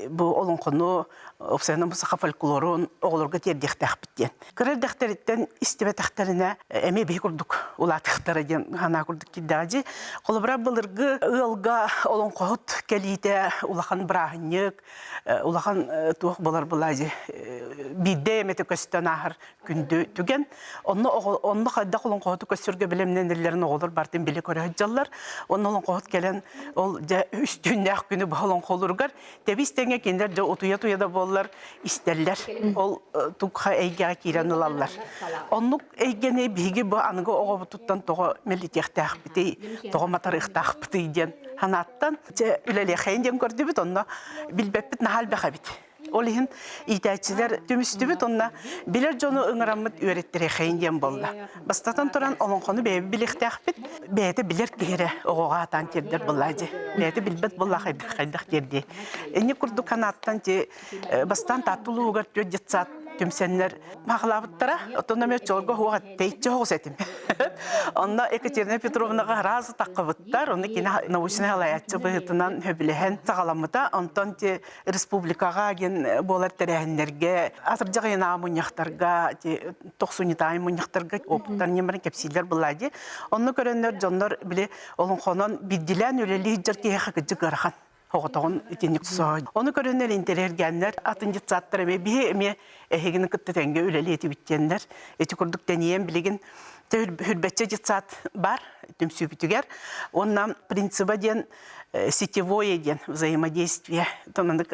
бу олоҥхону, уопсайынан бу саха фольклорун оҕолорго тиэрдиэхтээхпит диэн. Кыра эрдэхтэриттэн истибэтэхтэринэ эмиэ биһи курдук улаатыахтара диэн санаа курдук киирдэҕэ дии. Холобура былыргы ыалга олоҥхоһут кэлиитэ улахан бырааһынньык, улахан туох буолар буолаа дии биирдэ эмэтэ көстөн ааһар күндү түгэн. Онно онно хайдах олоҥхоһуту көстөргө бэлэмнэнэллэрин оҕолор бартын билэ көрө сылдьаллар. Онно олоҥхоһут кэлэн ол дьэ үстүүннээх күнү бу олоҥхолоругар тэбис тэҥэ кинилэр дьэ утуйа-туйа да буоллар истэллэр. Ол тугха эйгэҕэ киирэн ылаллар. Оннук эйгэни биһиги бу аныгы оҕобутуттан тоҕо мэлитиэхтээхпитий, тоҕо матарыахтаахпытый диэн санааттан дьэ үлэлиэхэйин диэн көрдүбүт, онно билбэппит наһаа элбэх эбит. Ол иһин иитээччилэр түмүстүбүт онно билэр дьону ыҥыраммыт үөрэттэриэхэйин диэн буолла. Бастатан туран олоҥхону бэйэбит билиэхтээхпит. Бэйэтэ билэр киһи эрэ оҕоҕо аатаан тиэрдэр буоллаа дии. Бэйэтэ билбэт буоллаа хайдах хайдах тиэрдиэй. Инник курдук санааттан ти бастаан Таатта улууһугар түөрт детсад түмсэннэр махалаабыттара. Оттон эмиэ оччолорго хуох тэйиччи соҕус этим. Онно Екатерина Петровнаҕа араас таххыбыттар. Онно кини научнай салайааччы быһыытынан сөбүлэһэн саҕаламмыта. Онтон ти республикаҕа диэн буолар тэрээһиннэргэ, атырдьах ыйынааҕы мунньахтарга, тохсунньутааҕы мунньахтарга опыттарын ньымарын кэпсииллэр буоллаа дии. Онно көрөннөр дьоннор били олоҥхонон биирдилээн үлэлии сылдьар киһиэхэ кырдьык ыарахан оҕотоҕун итинник соо. Ону көрөннөр интэриэһиргээннэр атын детсадтар эмиэ биһи эмиэ эһигини кытта тэҥҥэ үлэлии этибит диэннэр ити курдук тэнийэн билигин хүрбэччэ детсад бар түмсүүбүтүгэр уонна принциба диэн сетевое диэн взаимодействие тонаннык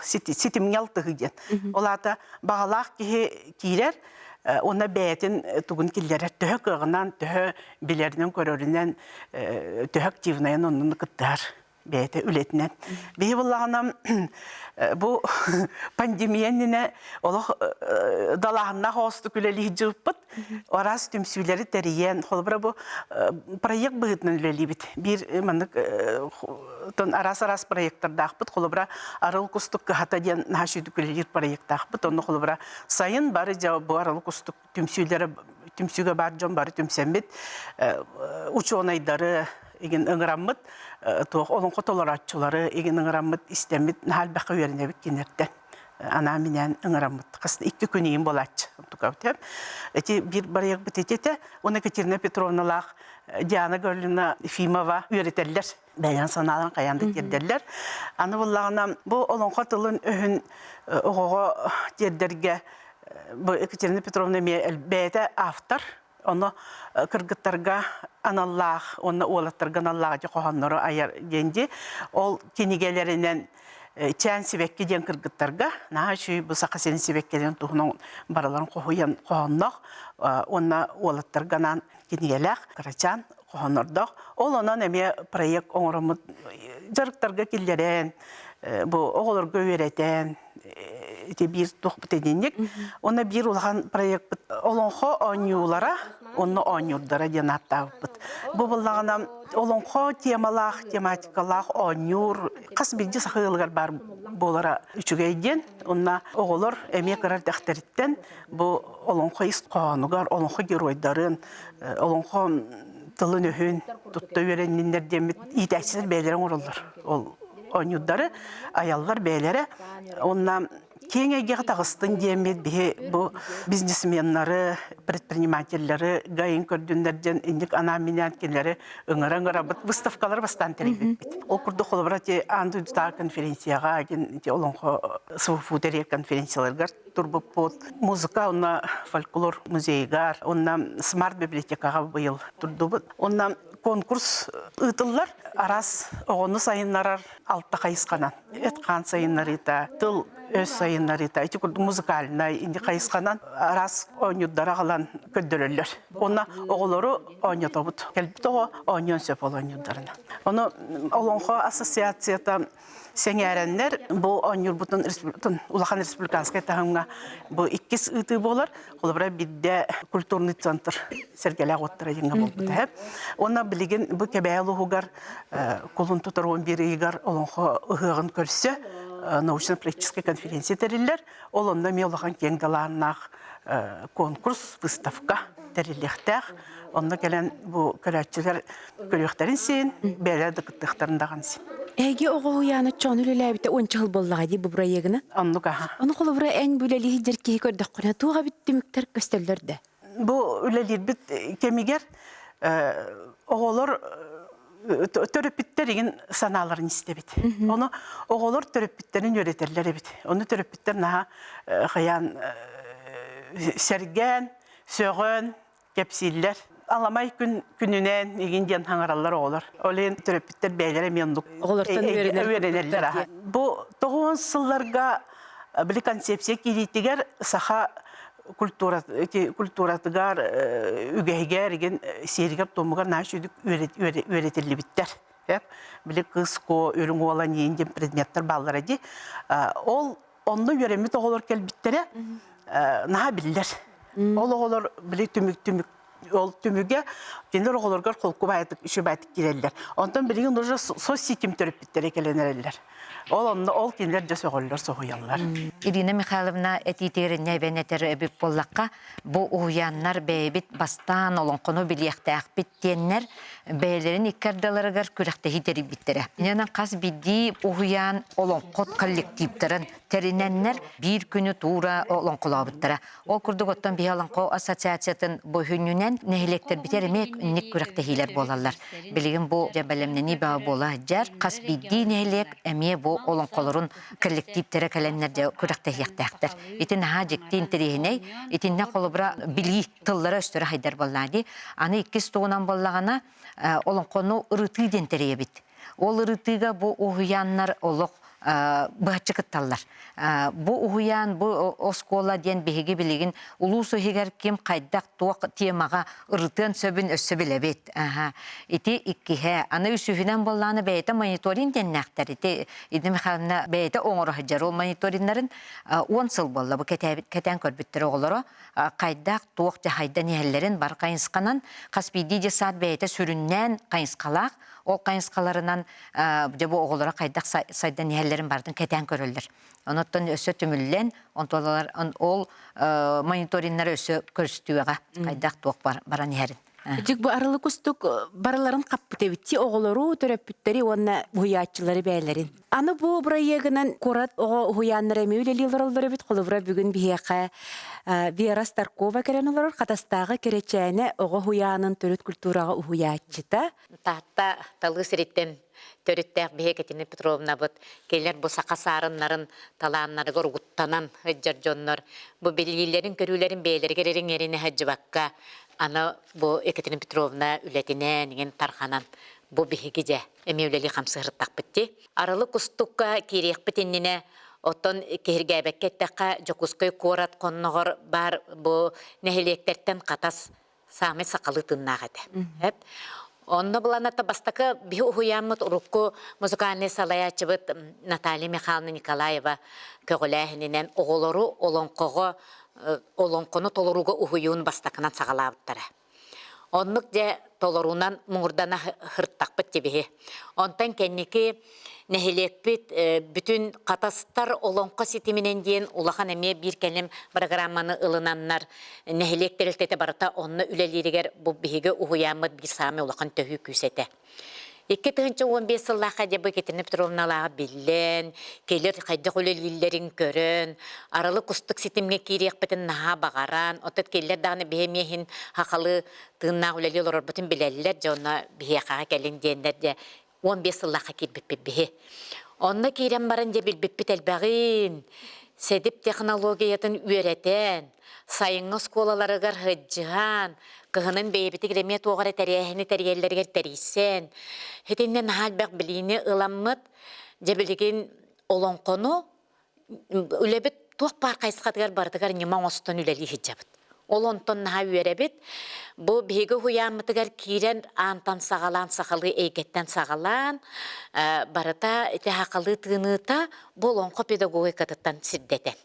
ситимҥэ алтыһыы диэн ол аата баҕалаах киһи киирэр уонна бэйэтин тугун киллэрэр төһө кыаҕынан төһө билэринэн көрөрүнэн төһө активнайын оннун кыттыһар бэйэтэ үлэтинэн. Биһи буллаҕына бу пандемия иннинэ олох далааһыннаах оҕостук үлэлии сылдьыбыппыт. Араас түмсүүлэри тэрийэн, холобура бу проект быһыытынан үлэлиибит. Биир маннык араас-араас проекттардаахпыт. Холобура Арыл кустук кыһата диэн наһаа сүүдүк үлэлиир проектаахпыт. Онно холобура сайын бары дьэ бу Арыл кустук түмсүүлэрэ түмсүүгэ баар дьон бары түмсэммит учуонайдары игин ыҥыраммыт туох олоҥхо толорооччулары игин ыҥыраммыт истэммит наһаа элбэххэ үөрэнэбит кинилэртэн анаан-минээн ыҥыраммыт хас икки күн иин буолааччы эти биир барыйакпыт ити этэ уонна Екатерина Петровналаах. Диана Гавриловна Ефимова үөрэтэллэр. Бэйэн санааларын хайаан да тиэрдэллэр. Аны буллаҕына бу олоҥхо тылын өһүн оҕоҕо тиэрдэргэ бу Екатерина Петровна эмиэ бэйэтэ автор. Ону кыргыттарга аналлаах уонна уолаттарга аналлаах ити хоһооннору айар диэн дии. Ол кинигэлэринэн Чээн сибэкки диэн кыргыттарга наһаа үчүгэй бу саха сирин сибэккилэрин туһунан барыларын хоһуйан хоһоонноох уонна уолаттарга анаан кинигэлээх кырачаан хоһооннордоох. Ол онон эмиэ проект оҥороммут дьарыктарга киллэрэн, бу оҕолорго үөрэтэн ити биир туохпут итинник. Уонна биир улахан проекпыт Олоҥхо оонньуулара уонна оонньуурдара диэн ааттаабыппыт. Бу буллаҕына олоҥхо темалаах, тематикалаах оонньуур хас биирдии саха ыалыгар баар буолара үчүгэй диэн. Уонна оҕолор эмиэ кыра эрдэхтэриттэн бу олоҥхо ис хоһоонугар, олоҥхо геройдарын, олоҥхо тылын-өһүн тутта үөрэнниннэр диэммит иитээччилэр бэйэлэрэ оҥороллор. Ол оонньуурдары айаллар бэйэлэрэ. Уонна киэҥ эйгэҕэ таҕыстын диэммит биһи бу бизнесменнары, предпринимателлэри гайын көрдүннэр диэн инник анаан-минээн кинилэри ыҥыра-ыҥырабыт выставкалары бастаан тэрийбиппит. Ол курдук холобура ити аан дойдутааҕы конференцияҕа ити олоҥхо СВФУ тэрийэр конференцияларыгар турбуппут. Музыка уонна фольклор музейыгар, уонна смарт библиотекаҕа быйыл турдубут. Уонна конкурс ыытыллар. Араас оҕону сайыннарар алта хайысханан. Эт-хаан сайыннарыыта, тыл өс сайыннарыыта, ити курдук музыкальнай инди хайысханан араас оонньуурдары аҕалан көрдөрөллөр. Уонна оҕолору оонньотобут. Кэлбит оҕо оонньуон сөп ол оонньуурдарынан. Ону Олоҥхо ассоциацията сэҥээрэннэр бу оонньуурбутун улахан республиканскай таһымҥа бу иккис ыытыы буолар. Холобура биирдэ культурный центр Сэргэлээх уоттара диэҥҥэ буолбута һэ. Уонна билигин бу Кэбээйи улууһугар кулун тутар 11 ыйыгар Олоҥхо ыһыаҕын көрсө научно-практическай конференция тэриллэр. Ол онно эмиэ улахан киэҥ далааннаах конкурс, выставка тэриллиэхтээх. Онно кэлэн бу көрөөччүлэр көрүөхтэрин син, бэйэлэрэ да кыттыахтарын даҕаны син. Эһиги оҕо уһуйаана чону үлэлээбитэ уонча сыл буоллаҕа дии бу бырайыагынан. Оннук аха. Ону холобура эн бу үлэлии сылдьар киһи көрдөххүнэ туох эбит түмүктэр көстөллөр да? Бу үлэлиирбит кэмигэр оҕолор төрөппүттэр игин санааларын истэбит. Ону оҕолор төрөппүттэрин үөрэтэллэр эбит. Ону төрөппүттэр наһаа хайаан сэргээн, сөҕөн кэпсииллэр. Аламай күн күнүнэн игин диэн хаҥараллар оҕолор. Ол иһин төрөппүттэр бэйэлэрэ эмиэ оннук оҕолортон үөрэнэллэр. Бу тоҕуон сылларга били концепция киириитигэр саха культура культуратыгар үгэһигэр игин сиэригэр-туомугар наһаа үчүгдүк үөрэтиллибиттэр. Били кыс ко үрүҥ уолан иин диэн предметтэр бааллара дии. Ол онно үөрэммит оҕолор кэлбиттэрэ наһаа биллэр. Ол оҕолор били түмүк түмүк ол түмүгэ кинилэр оҕолоргор холку баайытык үчүгэй киирэллэр. Онтон билигин уже соцсетим төрөппүттэрэ кэлэн эрэллэр. Ол онно ол кинилэр дьэ сөҕөллөр, соһуйаллар. Ирина Михайловна этиитигэр инньэ эбэн этэр эбит буоллахха, бу уһуйааннар бэйэбит бастаан олоҥхону билиэхтээхпит диэннэр бэйэлэрин икки ардыларыгар күрэхтэһии тэрийбиттэрэ. Инньэ хас биирдии уһуйаан олоҥхот коллективтарын тэринэннэр биир күнү туура олоҥхолообуттара. Ол курдук оттон биһи Олоҥхо ассоциациятын бу үһүнньүнэн нэһилиэктэрбитигэр эмиэ инник күрэхтэһиилэр буолаллар. Билигин бу дьэ бэлэмнэнии бөҕө буола сылдьар. Хас биирдии нэһилиэк эмиэ бу олоҥхолорун коллективтэрэ кэлэннэр дьэ күрэхтэһиэхтээхтэр. Ити наһаа дьикти интэриэһинэй. Итиннэ холобура билии тыллара-өстөрө хайдар буоллаа дии. Аны иккис тугунан буоллаҕына олоҥхону ырытыы диэн тэрийэбит. Ол ырытыыга бу уһуйааннар олох быһаччы кытталлар. Бу уһуйаан, бу оскуола диэн биһиги билигин улуус иһигэр ким хайдах туох темаҕа ырытыан сөбүн өссө билэбит. Ити иккиһэ. Аны үсүһүнэн буоллаҕына бэйэтэ мониторинг диэннээхтэр. Ити Ирина Михайловна бэйэтэ оҥоро сылдьар. Ол мониториннарын 10 сыл буолла бу кэтээн көрбүттэр оҕолоро. Хайдах туох дьаһайдан иһэллэрин бар хайысханан хас биирдии десант бэйэтэ сүрүннээн хайысхалаах. Ол хайысхаларынан дьэ бу оҕолоро хайдах сайдан иһэллэрин барытын кэтээн көрөллөр. Онуттан өссө түмүллэн, онтуолалар ол мониториннары өссө көрүстүөҕэ хайдах туох баран иһэрин. Дьик бу арылы кустук барыларын хаппыт эбитти оҕолору, төрөппүттэри уонна уһуйааччылары бээлэрин. Аны бу бырайыагынан куорат оҕо уһуйааннара эмиэ үлэлии олороллор эбит. Холобура бүгүн биһиэхэ Вера Старкова кэлэн олорор Хатастааҕы Кэрэчээнэ оҕо уһуйаанын төрүт культураҕа уһуйааччыта. Таатта талыы сириттэн төрүттээх биһи Екатерина Петровнабыт кинилэр бу саха саарыннарын талааннарыгар угуттанан сылдьар дьоннор бу билиилэрин-көрүүлэрин бэйэлэригэр ириҥэринэ сылдьыбакка аны бу Екатерина Петровна үлэтинэн иҥин тарханан бу биһиги дьэ эмиэ үлэлии хамсыһыртахпыт дии. Арылы кустукка киириэхпит иннинэ оттон киһиргээбэккэ эттэххэ Дьокуускай куорат хонноҕор баар бу нэһилиэктэртэн Хатас саамай сахалыы тыыннаах этэ. Онно буланата бастакы биһи уһуйааммыт урукку музыкальнай салайааччыбыт Наталья Михайловна Николаева көҕүлээһининэн оҕолору олоҥхоҕо олоҥхону толорууга уһуйуун бастакынан саҕалаабыттара. Оннук дьэ толоруунан муҥурдана сырыттахпыт тибиһи. Онтон кэнники нэһилиэкпит бүтүн Хатастар олоҥхо ситиминэн диэн улахан эмиэ биир кэлим программаны ылынаннар нэһилиэк тэрилтэтэ барыта онно үлэлииригэр бу биһиги уһуйааммыт биир саамай улахан төһүү күүс этэ. 2015 сыллаахха дьэ бу Екатерина Петровналааҕы биллэн, кэлэр хайдах үлэлииллэрин көрөн, аралы кустук ситимҥэ киириэхпитин наһаа баҕаран, оттон кинилэр даҕаны биһи эмиэ иһин хахалы тыыннаах үлэлии олорорбутун билэллэр, дьэ онно биһиэхэҕэ кэлин диэннэр дьэ 15 сыллаахха киирбиппит биһи. Онно киирэн баран дьэ билбиппит элбэҕин, сэдип технологиятын үөрэтэн, сайыҥҥы оскуолаларыгар сылдьыһан, кыһынын бэйэбитигэр эмиэ туох эрэ тэрээһини тэрийэллэригэр тэрийсэн, итиннэ наһаа элбэх билиини ыламмыт, дьэ билигин олоҥхону үлэбит туох баар хайысхатыгар барытыгар ньыма оҥостон үлэлии сылдьабыт. Ол онтон наһаа үөрэбит. Бу биһиги уһуйааммытыгар киирэн аантан саҕалаан, сахалыы эйгэттэн саҕалаан, барыта ити сахалыы тыыныыта бу олоҥхо педагогикатыттан сирдэтэн.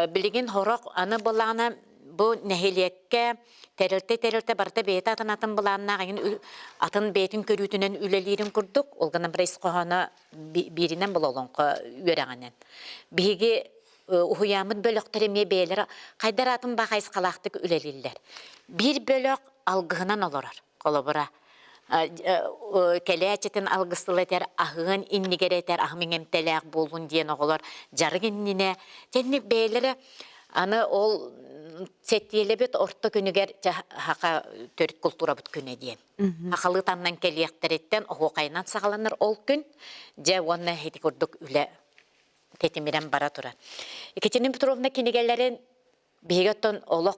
Билигин хорох аны былаана бу нэһилиэккэ тэрилтэ-тэрилтэ барыта бэйэтэ атын-атын былааннаах эҥин атын бэйэтин көрүүтүнэн үлэлиирин курдук, ол гынан баран ис хоһооно бииринэн була олоҥхо үөрэҕинэн. Биһиги уһуйааммыт бөлөхтөр эмиэ бэйэлэрэ хайдар атын баа хайысхалаахтык үлэлииллэр. Биир бөлөх алгыһынан олорор. Холобура, кэлээччитин алгыс тыл этэр, аһыан иннигэр этэр, аһым иҥэмтэлээх буоллун диэн оҕолор дьарык иннинэ тэнник бэйэлэрэ аны ол сэттиэлэбит орто күнүгэр хаха төрүт култуурабыт күнэ диэн. Хахалыы таннан кэлиэхтэриттэн оһуохайынан саҕаланар ол күн дьэ уонна ити курдук үлэ тэтимирэн бара турар. Екатерина Петровна кинигэлэрин биһиги оттон олох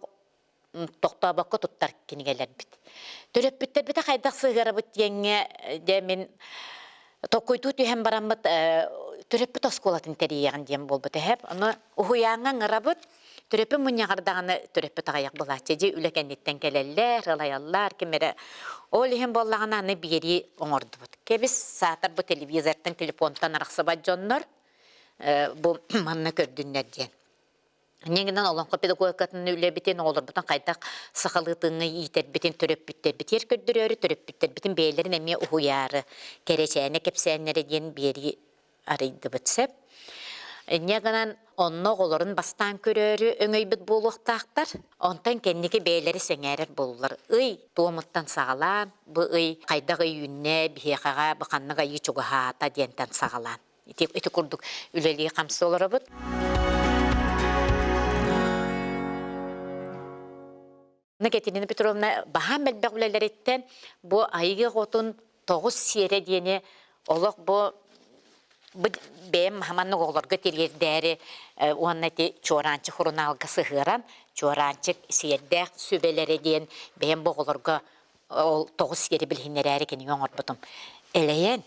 тохтообокко туттар кинигэлэрбит. Төрөппүттэрбитэ хайдах сыһыарабыт диэҥҥэ дьэ мин толкуйдуу түһэн бараммыт төрөппүт оскуолатын тэрийиэҕин диэн буолбут эһэп. Ону уһуйааҥҥа ыҥырабыт. Төрөппүт мунньаҕар даҕаны төрөппүт аҕыйах булааччы дьэ үлэ кэнниттэн кэлэллэр, ылайаллар ким эрэ. Ол иһин буоллаҕына аны биэрии оҥордубут. Кэбис саатар бу телевизортан, телефонтан арахсыбат дьоннор бу манна көрдүннэр диэн. Инньэ гынан олоҥхо педагогикатын үлэбитин, оҕолорбутун хайдах сахалыы тыыҥҥа иитэрбитин төрөппүттэрбитигэр көрдөрөөрү, төрөппүттэрбитин бэйэлэрин эмиэ уһуйаары, кэрэчээнэ кэпсээннэрэ диэн биэрии арыйдыбыт сөп. Инньэ гынан онно оҕолорун бастаан көрөөрү өҥөйбүт буолуохтаахтар. Онтон кэнники бэйэлэри сэҥээрэр буоллулар. Ый туомуттан саҕалаан, бу ый хайдах ый үүннэ, биһиэхэҕэ бу ханнык айыы чугаһаата диэнтэн саҕалаан. Ити, ити курдук үлэлии-хамсыы олоробут. Екатерина Петровна баһаам элбэх үлэлэриттэн бу айыы оҕотун тоҕус сиэрэ диэни олох бу бэйэм маннык оҕолорго тириэрдээри уонна ити Чуораанчык сурунаалга сыһыаран Чуораанчык сиэрдээх сүбэлэрэ диэн бэйэм бу оҕолорго ол тоҕус сиэри билиһиннэрээри кинигэ оҥорбутум. Элэйэн,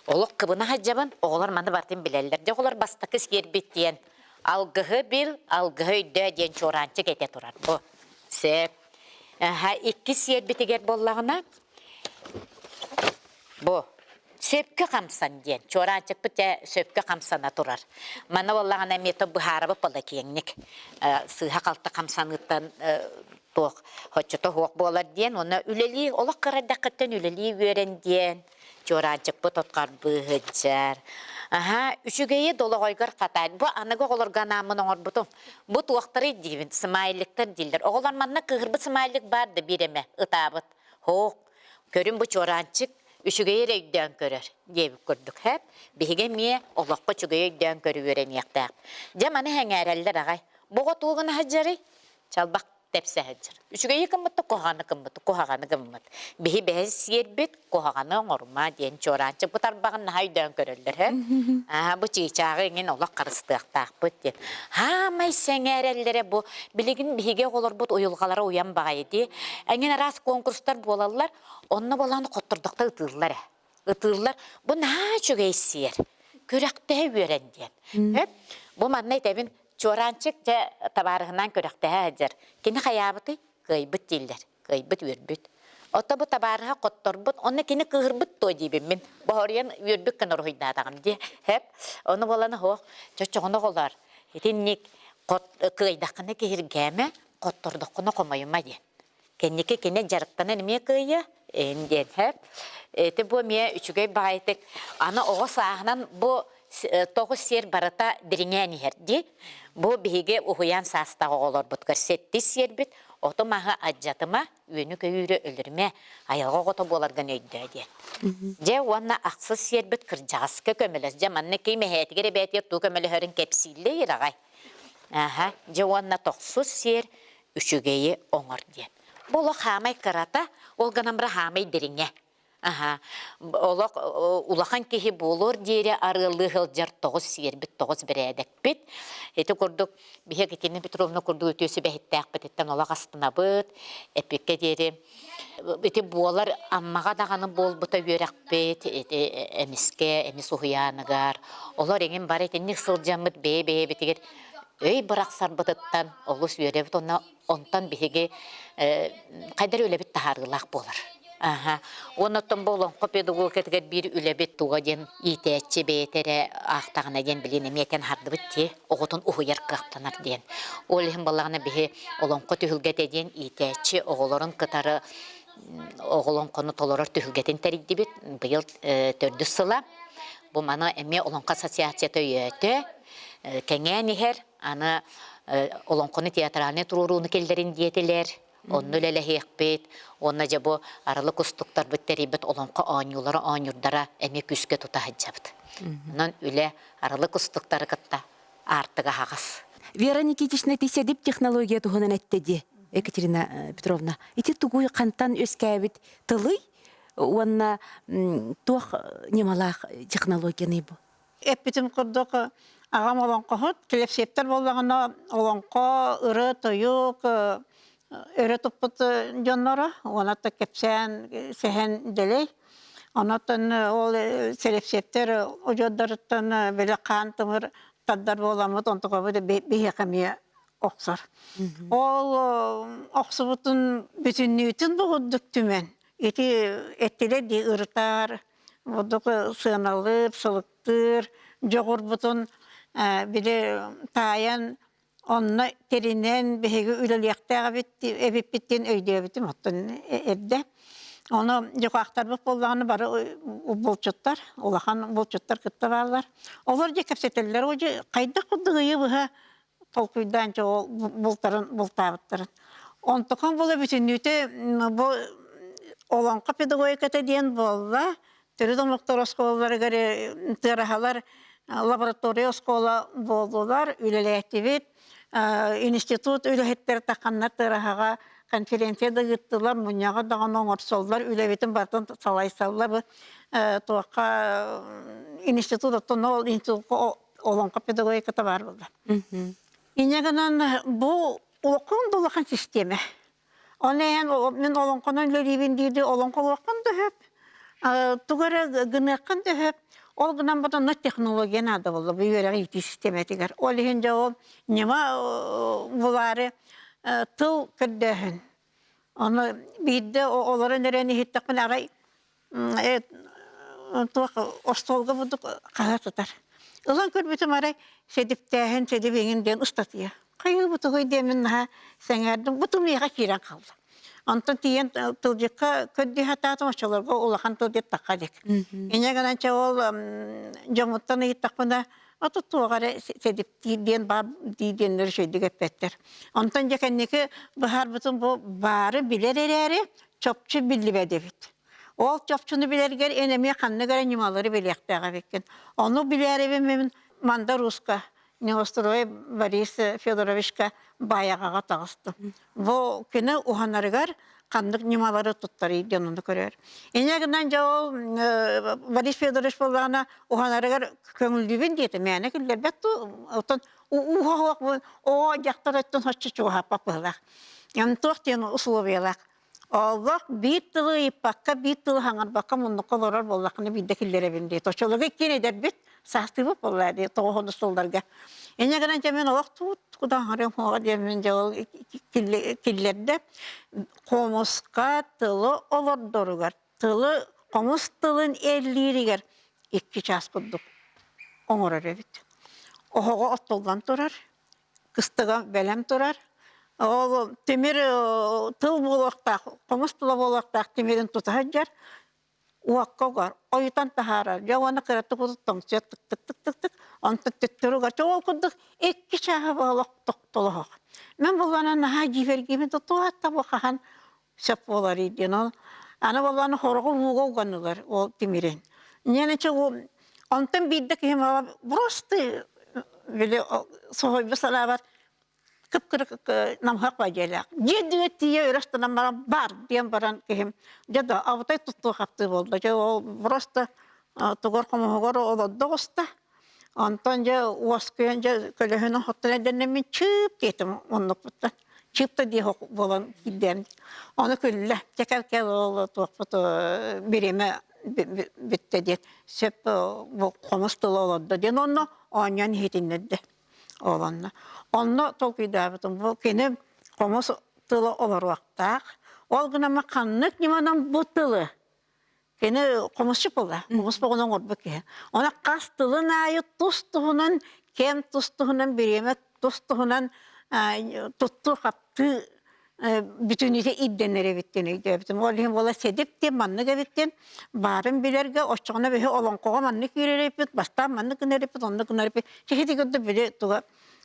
олох кыбына сылдьабын, оҕолор маны барытын билэллэр. Дьэ оҕолор бастакы сиэрбит диэн алгыһы бил, алгыһы өйдөө диэн чуораанчык этэ турар. Бу сөп. Иккис сиэрбитигэр буоллаҕына, бу сөпкө хамсан диэн чуораанчыкпыт дьэ сөпкө хамсана турар. Манна буоллаҕына эмиэ то быһаарабыт буолла киэҥник. Сыыһа-халты хамсаныыттан туох хоччото суох буолар диэн уонна үлэлии олох кыра эрдэххиттэн үлэлии үөрэн диэн чуораанчыкпыт от харбыы сылдьар. Аһаа, үчүгэйи долоҕойгор хатаат. Бу аныгы оҕолорго анааммын оҥорбутум. Бу туохтарый диибин, смайликтар дииллэр. Оҕолор манна кыыһырбыт смайлик баар да биир эмэ, ытаабыт. Һоох, көрүн бу чуораанчык үчүгэйи эрэ өйдөөн көрөр диэбит курдук. Һэп, биһиги эмиэ олоххо үчүгэйи өйдөөн көрүү үөрэниэхтээх. Дьэ, маны сэҥээрэллэр аҕай. Бу оҕо тугу гына сылдьарый? Чалбах тэпсэ сылдьар. Үчүгэйи гыммыт да куһаҕаны гыммыт, куһаҕаны гыммыт. Биһи бэһис сиэрбит куһаҕаны оҥорума диэн чуораанчык бу тарбаҕын наһаа өйдөөн көрөллөр һэ. Аа бу чыычааҕы иҥин олох харыстыахтаахпыт диэн. Хаамай сэҥээрэллэрэ бу билигин биһиги оҕолорбут уйулҕалара уйан баҕайы дии. Эҥин араас конкурстар буолаллар, онно болан хоттордохто ытыыллар ээ. Ытыыллар. Бу наһаа үчүгэй сиэр. Күрэхтэһэ үөрэн диэн. Бу манна этэбин Чуораанчык дьэ табаарыһынаан күрэхтэһэ сылдьар. Кини хайаабытый? Кыайбыт дииллэр. Кыайбыт үөрбүт. Ото бу табаарыһа хотторбут, онно кини кыыһырбыт дуо диибин мин. Боһоруйан үөрбүт гына уруһуйдаатаҕым дии. Хэп. Ону буолан оһох чочоҕуна оҕолоор, итинник хот кыайдаххына киһиргээмэ, хоттордоххуна хомойума диэн. Кэнники кини дьарыктанан эмиэ кыайыа, эн диэн һэп. Ити бу эмиэ үчүгэй баҕайытык аны оҕо сааһынан бу тоҕус сиэр барыта дириҥээн иһэр дии. Бу биһиги уһуйаан саастаах оҕолорбутугар сэттис сиэрбит оту-маһы алдьатыма, үөнү-көйүүрү өлөрүмэ, айылҕа оҕото буоларгын өйдөө диэн. Дьэ уонна ахсыс сиэрбит кырдьаҕаска көмөлөс. Дьэ манна ким эһээтигэр эбээтигэр тугу көмөлөһөрүн кэпсииллэ аҕай. Аха, дьэ уонна тохсус сиэр үчүгэйи оҥор диэн. Бу олох хаамай кырата, ол гынан баран хаамай дириҥэ. Аха, олох улахан киһи буолуор диэри арыаллыы сылдьар тоҕус сиэрбит, тоҕус бэрээдэкпит. Ити курдук биһиги Екатерина Петровна курдук үтүө сүбэһиттээхпититтэн олох астынабыт, эппиккэ диэри ити буолар Аммаҕа даҕаны буолбута үөрэхпит, ити эмискэ, эмис уһуйааныгар, олор эҥин бары итинник сылдьаммыт бэйэ-бэйэбитигэр өй бырахсарбытыттан олус үөрэбит уонна онтон биһиги хайдах үлэбит таһаарыылаах буолар. Аха. Уонна оттон бу олоҥхо педагогикатыгар биир үлэбит туга диэн иитээччи бэйэтэ эрэ аахтаҕына диэн билин эмиэ этэн аһардыбыт дии, оҕотун уһуйар кыахтанар диэн. Ол иһин буоллаҕына биһи олоҥхо түһүлгэтэ диэн иитээччи оҕолорун кытары олоҥхону толорор түһүлгэтин тэрийдибит. Быйыл төрдүс сыла. Бу маны эмиэ Олоҥхо ассоциацията өйөөтө, кэҥээн иһэр. Аны олоҥхону театральнай туруорууну киллэрин диэтилэр. Онно үлэлэһиэхпит. Уонна дьэ бу арылы кустуктарбыт тэрийбит олоҥхо оонньуулара оонньуурдара эмиэ күүскэ тута сылдьабыт. Онон үлэ арылы кустуктары кытта аартыга аһаҕас. Вера Никитична ити сэдип технология туһунан эттэ дии, Екатерина Петровна. Ити тугуй хантан үөскээбит тылый уонна туох ньымалаах технологияный бу? Эппитим курдук, аҕам олоҥхоһут, кэлэпсиэптэр буоллаҕына олоҥхо, ырыа-тойук өрө туппут дьонноро, уонна кэпсээн, сэһэн дэлэй. Онон ол сэлэпсиэптэр удьуордарыттан били хаан тымыр тардар буоламмыт, онтукабыт биһиэхэ эмиэ охсор. Ол охсубутун бүтүннүүтүн бу курдук түмэн, ити эттилэр дии ырытар, бурдук сыаналыыр, сылыктыыр дьоҕурбутун били таайан онно тэринэн биһиги үлэлиэхтээх эбиппит диэн өйдөөбүтүм оттон эрдэ. Ону дьукаахтарбыт буоллаҕына бары булчуттар, улахан булчуттар кытта бааллар. Олор дьэ кэпсэтэллэр, о дьэ хайдах курдук ыйы быһа толкуйдаан дьэ ол бултарын бултаабыттарын. Онтукан була бүтүннүүтэ бу олоҥхо педагогиката диэн буолла. Төрүт омуктар оскуолаларыгар тыараһалар лаборатория оскуола буоллулар, үлэлээтибит. Институт үлэһиттэрэ тахханнар тыараһаҕа конференция да ыыттылар, мунньаҕы даҕаны оҥорсоллор, үлэбитин барытын салайсаллар. Туохха институт оттон ол институтка олоҥхо педагогиката баар буолла. Инньэ гынан бу улахан да улахан систиэмэ. Оны эн мин олоҥхонон үлэлиибин диирди олоҥхолуоххун да сөп, тугу эрэ гыныаххын да сөп. Ол гынан баран технология наада буолла бу үөрэҕи иитии систиэмэтигэр. Ол иһин дьэ ол ньыма булаары тыл көрдөөһүн. Ону биирдэ олорон эрэн иһиттэхпинэ арай туох остуолга бурдук хаһа сытар. Ылан көрбүтүм арай сэдиптээһин, сэдип иҥин диэн ыстатыйа. Хайыы бу тугуй диэммин наһаа сэҥээрдим. Бу тумуйаҕа киирэн хаалла. Онтон тиийэн тылдьыкка көрдүү сатаатым, оччолорго улахан тылдьыт тахха илик. Инньэ гынан чэ ол дьоммуттан ыйыттахпына, ото туох эрэ сэдиптиир диэн баар дии диэннэр үчүгэйдик эппэттэр. Онтон дьэ кэнники быһаарбытым бу баары билэр эрээри чопчу биллибэт эбит. Ол чопчуну билэргэр эн эмиэ ханнык эрэ ньымалары билиэхтээх эбиккин. Ону билээрибин мин Манда Руска Неустроев Борис Федоровичка Баайаҕаҕа таҕыстым. Бу кини уһанарыгар ханнык ньымалары туттарый диэн ону көрөр. Инньэ гынан дьэ ол Борис Федорович буоллаҕына уһанарыгар көҥүллүүбүн диэтэ, мээнэ киллэрбэт дуу, оттон ууһа суох оҕо дьахтар өттүн соччо чугаһаппат быһыылаах. Туох диэн условиялаах. Олох биир тылы ыйыппакка, биир тылы хаҥарбакка муннукка олорор буоллаххына биирдэ киллэрэбин дии. Оччолорго иккиэн эдэрбит, саастыыбыт буолла дии, тоҕуһунус сылларга. Инньэ гынан дьэ мин олох туут кудаҥарым хуоҕа диэммин дьэ ол киллэрдэ. Хомуска тылы олордоругар, тылы хомус тылын эллииригэр 2 чаас курдук оҥорор эбит. Оһоҕо оттуллан турар, кыстыга бэлэм турар. Ол тимир тыл буолуохтаах, хомус тыла буолуохтаах тимирин тута сылдьар, уокка угар, ойутан таһаарар. Дьэ уонна кыратык утут тоҥсуйар тык-тык-тык-тык, онтон төттөрү угар. Чэ ол курдук 2 чааһы буола тохтолоһох. Мин буллана наһаа дьиибэргиибин тутуһатта бу хаһан сөп буолар диэн ол аны буоллаҕына хороҕу ууга уганылар ол тимирин. Ньиэнэчэ онтон биирдэ киһим просто били соһуйбут санаабар кып-кыра намыһах бадьыалаах. Дьиэ үрдүгэр тиийэ өрө ыстанан баран бар диэн баран киһим дьэ да абытай туттуу-хаптыы буолла. Дьэ ол просто тугар хомуһугар олордо оҕуста. Онтон дьэ уоскуйан дьэ көлөһүнүн хоттон эрдэннэммин чыып диэтим оннукпуттан. Чыып да диэх буолан киирдэм. Ону күллэ. Дьэ кэл-кэл ол туохпут бириэмэ бүттэ диэн сөп бу хомус тыла олордо диэн онно оонньоон иһитиннэрдэ. Ол онно. Онно толкуйдаабытым бу кини хомус тыла олоруохтаах. Ол гынан ханнык ньыманан бу тылы Кини хомусчут буолла, хомус боҕун оҥорбут киһи. Оны хас тылын аайы тус-туһунан, кэм тус-туһунан, бириэмэ тус-туһунан туттуу-хаптыы бүтүннүүтэ ирдэнэр эбит диэн өйдөөбүтүм. Ол иһин буола сэдип диэн маннык эбит диэн баарын билэргэ оччоҕуна биһи олоҥхоҕо маннык киирэр эбиппит, бастаан маннык гынар эбиппит, оннук гынар эбиппит. Киһи курдук били туга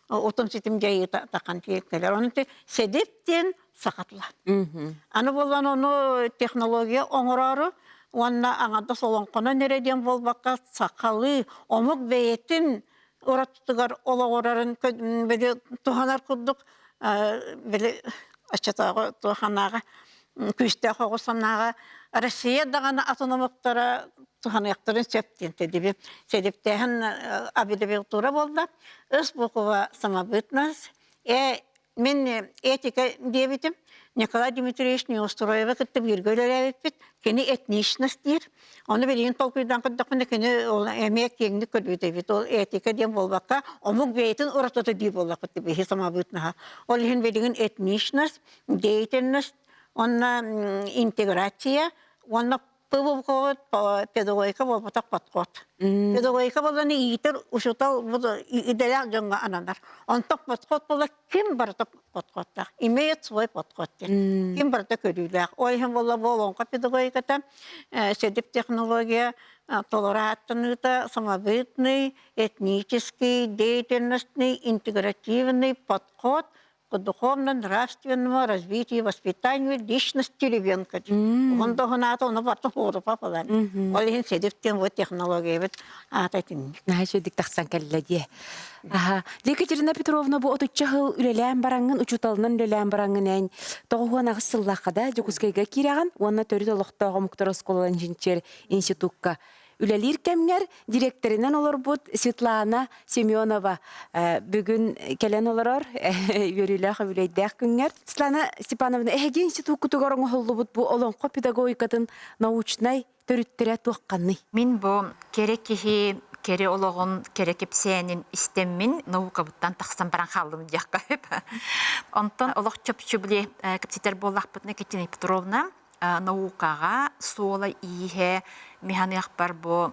утум ситим дьайыыта тахан кэлэр. Онон сэдип диэн сахатла. Аны буолан ону технология оҥороору уонна аҥардас олоҥхонон эрэ диэн буолбакка сахалыы омук бэйэтин уратытыгар олоҕурарын били туһанар курдук били оччотооҕу туоханааҕа күүстээх оҕус санааҕа Россия даҕаны атын омуктара туһаныахтарын сөп диэн тэдиби сэдиптээһин аббревиатура буолла ыс буква самобытность э Мин этика диэбитим, Николай Дмитриевич Неустроевы кытта бииргэ үлэлээбиппит. Кини этничность диир. Ону билигин толкуйдаан көрдөхпүнэ, кини ол эмиэ киэҥник көрбүт эбит. Ол этика диэн буолбакка, омук бэйэтин уратыта дии буоллахпыт биһи самобытноһа. Ол иһин билигин этничность, деятельность, уонна интеграция, уонна ПВК педагогика буолбатах подход. Педагогика буолланы иитэр учуутал идэлээх дьоҥҥо ананар. Онтон подход буолла ким барыта подходтаах. Имеет свой подход диэн. Ким барыта көрүүлээх. Ол иһин буолла бу олоҥхо педагогиката сэдип технология толору ааттаныыта самобытный, этнический, деятельностный, интегративный подход к духовно-нравственному развитию и воспитанию личности ребенка. Уһун доһунаата ону барта хуурупа булан. Ол иһин седип диэн бу технологиябыт аата итинник. Наһаа үчүгдүк тахсан кэллэ дии. Аха. Екатерина Петровна бу отучча сыл үлэлээн бараҥҥын, учууталынан үлэлээн бараҥҥын эн 98 сыллаахха да Дьокуускайга киирэҕин уонна төрүт олохтоох омуктар оскуолаларын чинчийэр институкка үлэлиир кэмҥэр дириэктэринэн олорбут Светлана Семенова бүгүн кэлэн олорор үөрүүлээх үбүлүөйдээх күҥҥэр. Светлана Степановна, эһиги институккутугар оҥоһуллубут бу олоҥхо педагогикатын научнай төрүттэрэ туохханный? Мин бу кэрэ киһи кэрэ олоҕун, кэрэ кэпсээнин истэммин наукабыттан тахсан баран хааллым диэххэ сөп. Онтон олох чопчу били кэпсэтэр буоллахпытына Екатерина Петровна наукаҕа суола-ииһэ механыахпар бу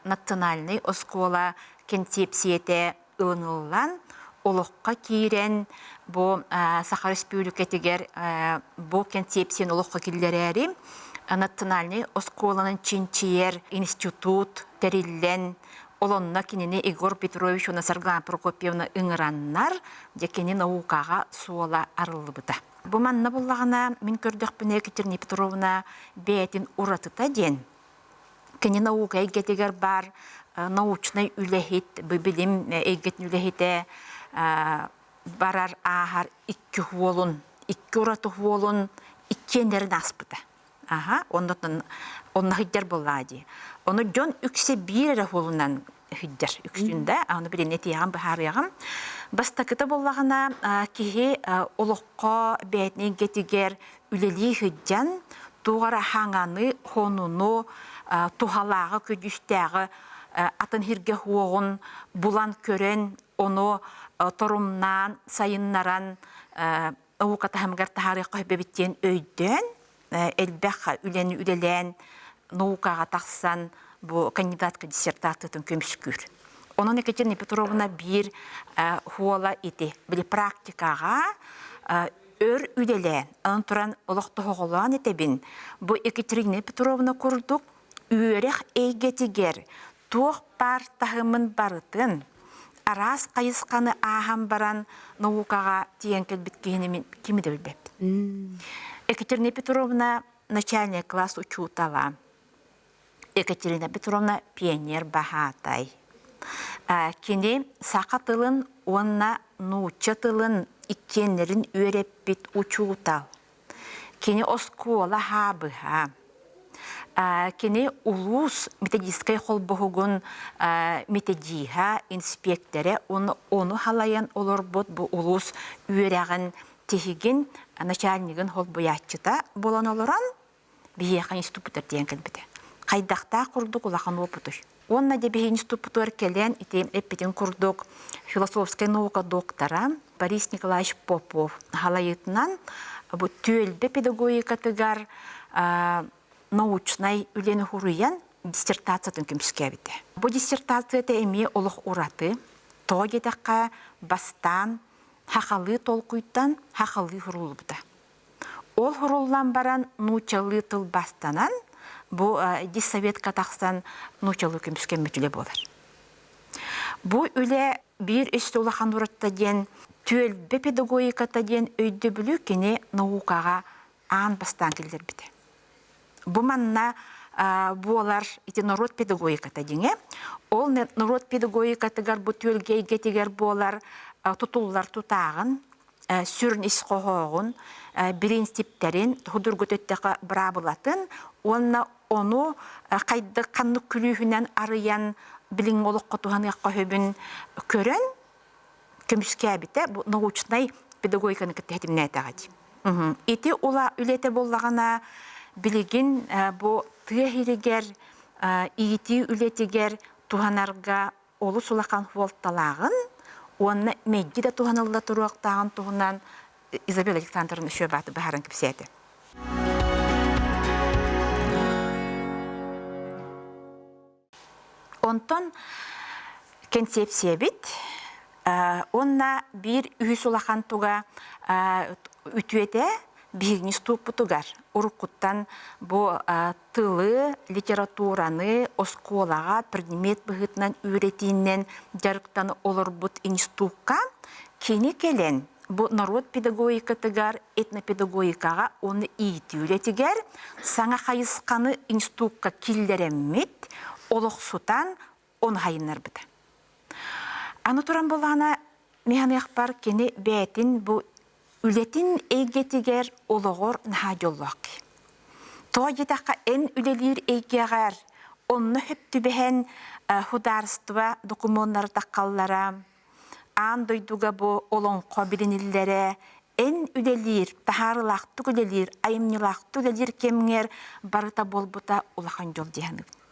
национальнай оскуола кэнсиэпсийэтэ ылыныллан, олоххо киирэн бу Саха Республикатыгар бу концепцияны олоххо киллэрээри национальнай оскуоланан чинчийэр институт тэриллэн ол онно кинини Егор Петрович уонна Саргылана Прокопьевна ыҥыраннар дьэ кини наукаҕа суола арыллыбыта. Бу манна буллаҕына мин көрдөхпүнэ Екатерина Петровна бэйэтин уратыта диэн кини наука эйгэтигэр баар научнай үлэһит, билим эйгэтин үлэһитэ барар ааһар икки уолун, икки ураты уолун иккиэннэрин ааспыта. Аха, оннотон онно сылдьар буоллаа дии. Ону дьон үксэ биир эрэ уолунан сылдьар үксүн да, аны билин этиэҕим быһаарыаҕым. Бастакыта буоллаҕына киһи олоххо бэйэтин эйгэтигэр үлэлии сылдьан туох эрэ хаҥаны, хонуну, туһалааҕы, көдьүүстээҕи атын сиргэ уоҕун булан көрөн, ону торумнаан, сайыннаран наука таһымыгар таһаарыахха сөп эбит диэн өйдөөн, элбэх үлэни үлэлээн, наукаҕа тахсан бу кандидатка диссертациятын көмүскүүр. Онон Екатерина Петровна биир хуола ити, били практикаҕа өр үлэлээн, онон туран олох тоһоҕолоон этэбин, бу Екатерина Петровна курдук үөрэх эйгэтигэр туох баар таһымын барытын араас хайысханы ааһан баран наукаҕа тиийэн кэлбит киһини мин кими да билбэппин. Екатерина Петровна начальный класс учуутала, Екатерина Петровна пионер баһаатай. Кини саха тылын уонна нуучча тылын иккиэннэрин үөрэппит учуутал. Кини оскуола хаабыһа. Кини улуус методическай холбоһугун методиһа, инспиэктэрэ уонна ону халайан олорбут бу улуус үөрэҕин тиһигин начальнигын холбуйааччыта буолан олорон биһиэхэ институппутар диэн кэлбитэ. Хайдахтаах курдук улахан уопутуй. Уонна дьэ биһи институппутугар кэлэн ити эппитин курдук философскай наука доктора Борис Николаевич Попов халайыытынан бу түөлбэ педагогикатыгар научнай үлэни хуруйан диссертациятын көмүскээбитэ. Бу диссертацията эмиэ олох ураты. Тоҕо диэтэххэ, бастаан хахалыы толкуйтан хахалыы хуруллубута. Ол хуруллан баран нууччалыы тылбаастанан бу диссоветка тахсан нууччалыы көмүскэммит үлэ буолар. Бу үлэ биир өссө улахан уратта диэн түөлбэ педагогиката диэн өйдөбүлү кини наукаҕа аан бастаан киллэрбитэ. Бу манна буолар ити норуот педагогиката диҥэ. Ол норуот педагогикатыгар бу түөлгэ эйгэтигэр буолар тутуллар тутааҕын сүрүн ис хоһооҕун, бириинсиптэрин, судургу өттөхө быраабылатын уонна ону хайдах ханнык күлүүһүнэн арыйан билиҥҥи олоххо туһаныахха сөбүн көрөн көмүскээбитэ бу научнай педагогиканы кытта ситимнээтэҕэ дии. Ити ула үлэтэ буоллаҕына билигин бу тыа иһигэр иитии үлэтигэр туһанарга олус улахан суолталааҕын уонна мэлдьи да туһанылла туруохтааҕын туһунан Изабелла Александровна Шөбаты баһаран кэпсээтэ. Онтон кэнсиэпсийэбит уонна биир үһүс улахан туга үтүөтэ биһигини ступпутугар уруккуттан бу тылы, литератураны оскуолаҕа предмет быһыытынан үөрэтиинэн дьарыктана олорбут институкка кини кэлэн бу норуот педагогикатыгар, этнопедагогикаҕа уонна иитии үлэтигэр саҥа хайысханы институкка киллэрэммит, олохсутан ону хайыннарбыта. Аны туран буоллаҕына, мин кини бэйэтин бу үлэтин эйгэтигэр олоҕор наһаа дьоллоох киһи. Тоҕо диэтэххэ, эн үлэлиир эйгэҕэр онно сөп түбэһэн судаарыстыба докумуоннара таххаллара, аан дойдуга бу олоҥхо билиниллэрэ, эн үлэлиир, таһаарыылаахтык үлэлиир, айымньылаахтык үлэлиир кэмҥэр барыта буолбута улахан дьол дии саныыбын.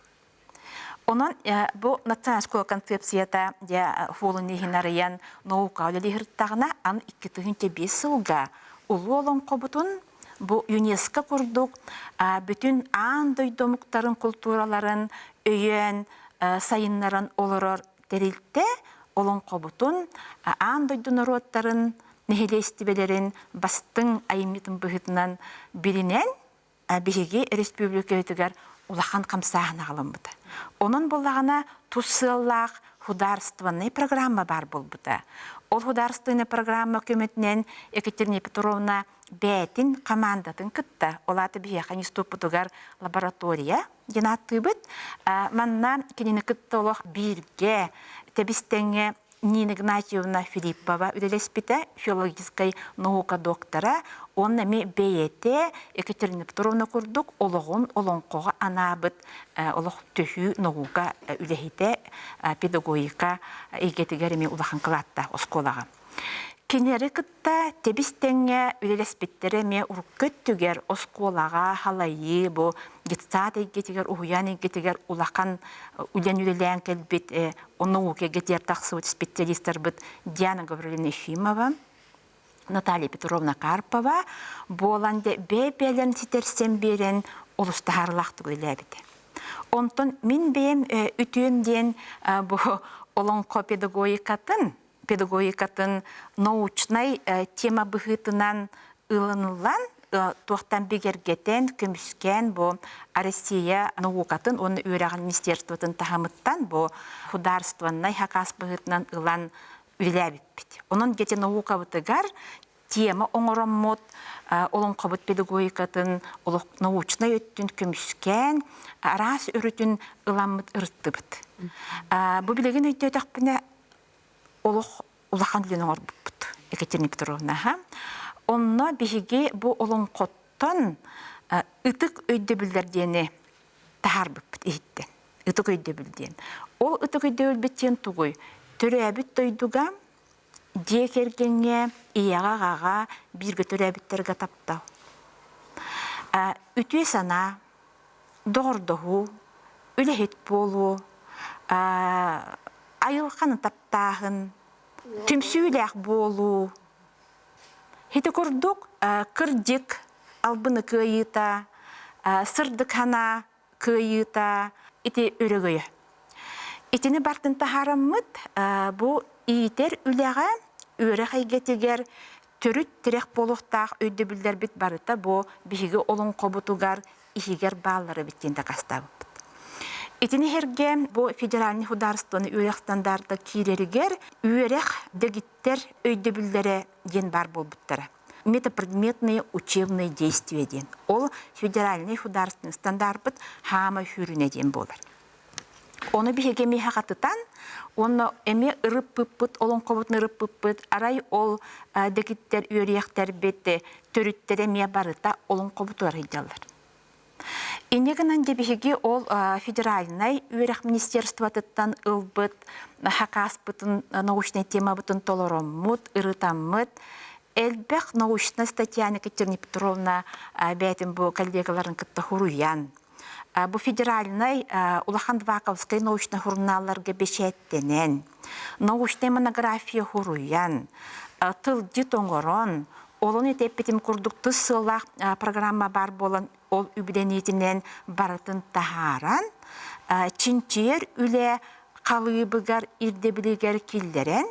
Онон бу национальная школа концепцията дьэ фолун иһин арыйан наука үлэлиһыртаҕына ан 2005 сылга улуу олоҥхобутун бу ЮНЕСКО курдук бүтүн аан дойду омуктарын култуураларын өйөөн сайыннаран олорор тэрилтэ. олоҥхобутун аан дойду норуоттарын нэһилиэстибэлэрин бастыҥ айымньытын быһыытынан билинэн биһиги республикабытыгар улахан хамсааһын аҕаламмыта. Онон буоллаҕына тус сыаллаах художественнай программа баар буолбута. Ол художественнай программа көмөтүнэн Екатерина Петровна бэйэтин командатын кытта, ол аата биһиэхэ институппутугар лаборатория диэн ааттыыбыт. Манна кинини кытта олох бииргэ тэбис-тэҥҥэ Нина Игнатьевна Филиппова үлэлэспитэ, филологическай наука доктора, уонна эмиэ бэйэтэ Екатерина Петровна курдук олоҕун олоҥхоҕо анаабыт олох төһүү наука үлэһитэ, педагогика эйгэтигэр эмиэ улахан кылааттаах оскуолаҕа. Кинилэри кытта тэбис-тэҥҥэ үлэлэспиттэрэ эмиэ урукку өттүгэр оскуолаҕа халайыы бу детсад эйгэтигэр, уһуйаан эйгэтигэр улахан үлэн үлэлээн кэлбит наука эйгэтигэр тахсыбыт специалистарбыт Диана Гаврильевна Ефимова, Наталья Петровна Карпова буолан бэйэ-бэйэлэрин ситэрсэн биэрэн олус таһаарыылаахтык үлэлээбитэ. Онтон мин бэйэм үтүөм диэн бу олоҥхо педагогикатын педагогикатын научнай тема быһыытынан ылыныллан туохтан бигэргэтэн, көмүскээн бу Россия наукатын уонна үөрэҕин министерствотын таһымыттан бу художественнай хакас быһыытынан ылан үлэлээбиппит. Онон дети наукабытыгар тема оҥороммут олоҥхобут педагогикатын олох научнай өттүн көмүскээн араас өрүтүн ыламмыт ырыттыбыт. Бу билигин өйдөөтөхпүнэ олох улахан үлэни оҥорбуппут Екатерина Петровна. Онно биһиги бу олоҥхоттон ытык өйдөбүллэр диэни таһаарбыппыт иһиттэн. Ытык өйдөбүл диэн. Ол ытык өйдөбүлбүт диэн тугуй? Төрөөбүт дойдуга, дьиэ кэргэҥҥэ, ийэҕэ-аҕаҕа, бииргэ төрөөбүттэргэ таптал. Үтүө санаа, доҕордоһуу, үлэһит буолуу, айылҕаны таптааһын, түмсүүлээх буолуу. Ити курдук кырдьык албыны кыайыыта, сырдык санаа кыайыыта ити өрөгөйө. Итини бартын таһаараммыт бу иитэр үлэҕэ, үөрэх эйгэтигэр төрүт тирэх буолуохтаах өйдөбүллэрбит барыта бу биһиги олоҥхобутугар иһигэр бааллар эбит диэн дакаастаабыппыт. Итини сэргэ бу федеральный художественный үөрэх стандарта киирэригэр үөрэх дэгиттэр өйдөбүллэрэ диэн баар буолбуттара. Метапредметные учебные действия диэн. Ол федеральный художественный стандартпыт хаама сүүрүнэ диэн буолар. Ону биһиги эмиэ хатытан, уонна эмиэ ырыппыппыт, олоҥхобутун ырыппыппыт, арай ол дэгиттэр үөрүйэхтэрбит төрүттэрэ эмиэ барыта олоҥхобутугар сылдьаллар. Инньэ гынан дьэ биһиги ол федеральнай үөрэх министерствотыттан ылбыт хакааспытын научнай темабытын толороммут, ырытаммыт, элбэх научнай статьяны Екатерина Петровна бэйэтин бу коллегаларын кытта хуруйан, Бу федеральнай улахан Дваковскай научнай журналларга бэчээттэнэн, научнай монография хуруйан, тылдьыт оҥорон, олун этэппитим курдук тыс сыаллаах программа баар буолан, ол үбүлэниитинэн барытын таһааран, чинчийэр үлэ халыыбыгар ирдэбилигэр киллэрэн,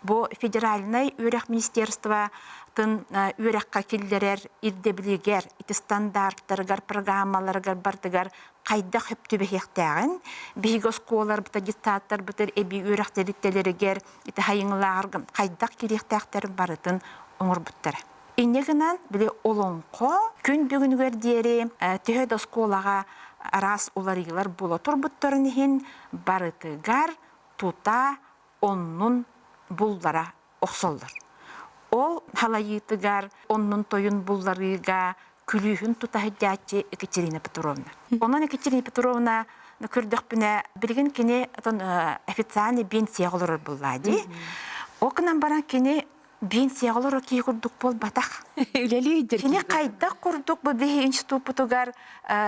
бу федеральнай үөрэх министерствотын үөрэххэ киллэрэр ирдэбилигэр, ити стандартарыгар, программаларыгар бардыгар хайдах сөп түбэһиэхтээҕин, биһиги оскуолаларбыта, детсадтарбытыгар, эбии үөрэх тэрилтэлэригэр ити хайыҥылааҕар хайдах киириэхтээхтэрин барытын оҥорбуттара. Инньэ гынан, били олоҥхо күн бүгүнүгэр диэри төһө да оскуолаҕа араас уларыйыылар буола турбуттарын иһин барытыгар тута оннун буллара охсоллор. Ол халайыытыгар оннун тойун булларыыга күлүүһүн тута сылдьааччы Екатерина Петровна. Онон Екатерина Петровна көрдөхпүнэ, билигин кини официальный пенсияҕа олорор буоллаа дии. Ол гынан баран кини пенсияҕа олорор киһи курдук буолбатах. Үлэлии Кини хайдах курдук бу биһи институппутугар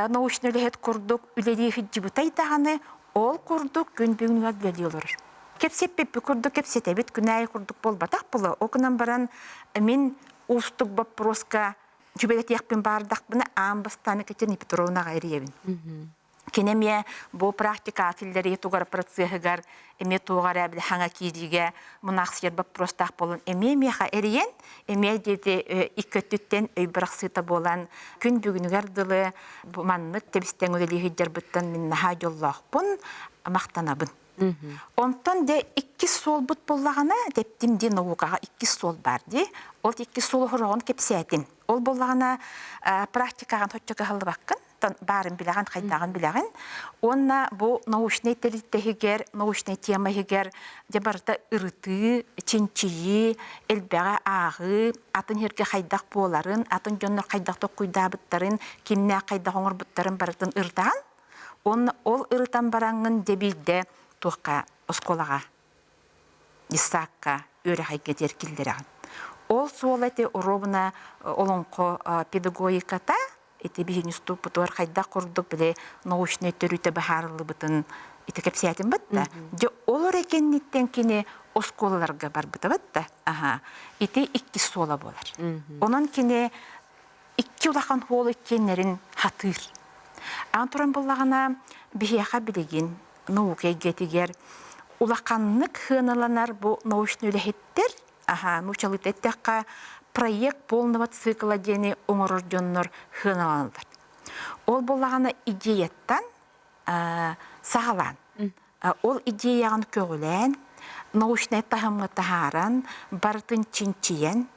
научный үлэһит курдук үлэлии сылдьыбытай даҕаны Ол курдук күн бүгүнүгэр үлэлии олорор. Кэпсэппиппит курдук кэпсэтэбит, күн аайы курдук буолбатах була. Ол гынан баран мин уустук боппуруоска сүбэлэтиэхпин баардахпына аан бастаан Екатерина Петровнаҕа эрийэбин. Кини эмиэ бу практика киллэрии тугар процеһыгар эмиэ туоҕа эрэ били хаҥа киириигэ мунаахсыйар боппуруостаах буолан эмиэ миэхэ эрийэн эмиэ диэти икки өттүттэн өй бырахсыыта буолан күн бүгүнүгэр дылы бу маннык тэбистэҥ үлэлии сылдьарбыттан мин наһаа дьоллоохпун махтанабын. Онтон дьэ иккис суолбут буоллаҕына тэптим дии наукаҕа иккис суол баар дии. Ол иккис суолу хороҕун кэпсээтим. Ол буоллаҕына практикаҕын соччо кыһаллыбаккын баарын билэҕин, хайдаҕын билэҕин. Уонна бу научнай тэрилтэ иһигэр, научнай тема иһигэр дьэ барыта ырытыы, чинчийии, элбэҕи ааҕыы, атын сиргэ хайдах буоларын, атын дьоннор хайдах толкуйдаабыттарын, кимнээх хайдах оҥорбуттарын барытын ырытаҕын. Уонна ол ырытан бараҥҥын дьэ биирдэ туохха оскуолаҕа десакка үөрэх эйгэтигэр киллэрэҕин. Ол суола ити оруобуна олоҥхо педагогиката ити биһиги институппутугар хайдах курдук били научнай төрүтэ быһаарыллыбытын ити кэпсээтим бытта. Дьэ ол эрэ кэнниттэн кини оскуолаларга барбыта бытта. Аха. Ити иккис суола буолар. Онон кини икки улахан суол иккиэннэрин хатыыр. Аан туран буллаҕына биһиэхэ билигин наука эйгэтигэр улаханнык сыаналанар бу научный үлэһиттэр аха нуучалыыта эттэххэ проект полного цикла диэни оҥорор дьоннор сыаналаналлар. Ол буоллаҕына идеяттан саҕалаан ол идеяҕын көҕүлээн научнай таһымҥа таһааран барытын чинчийэн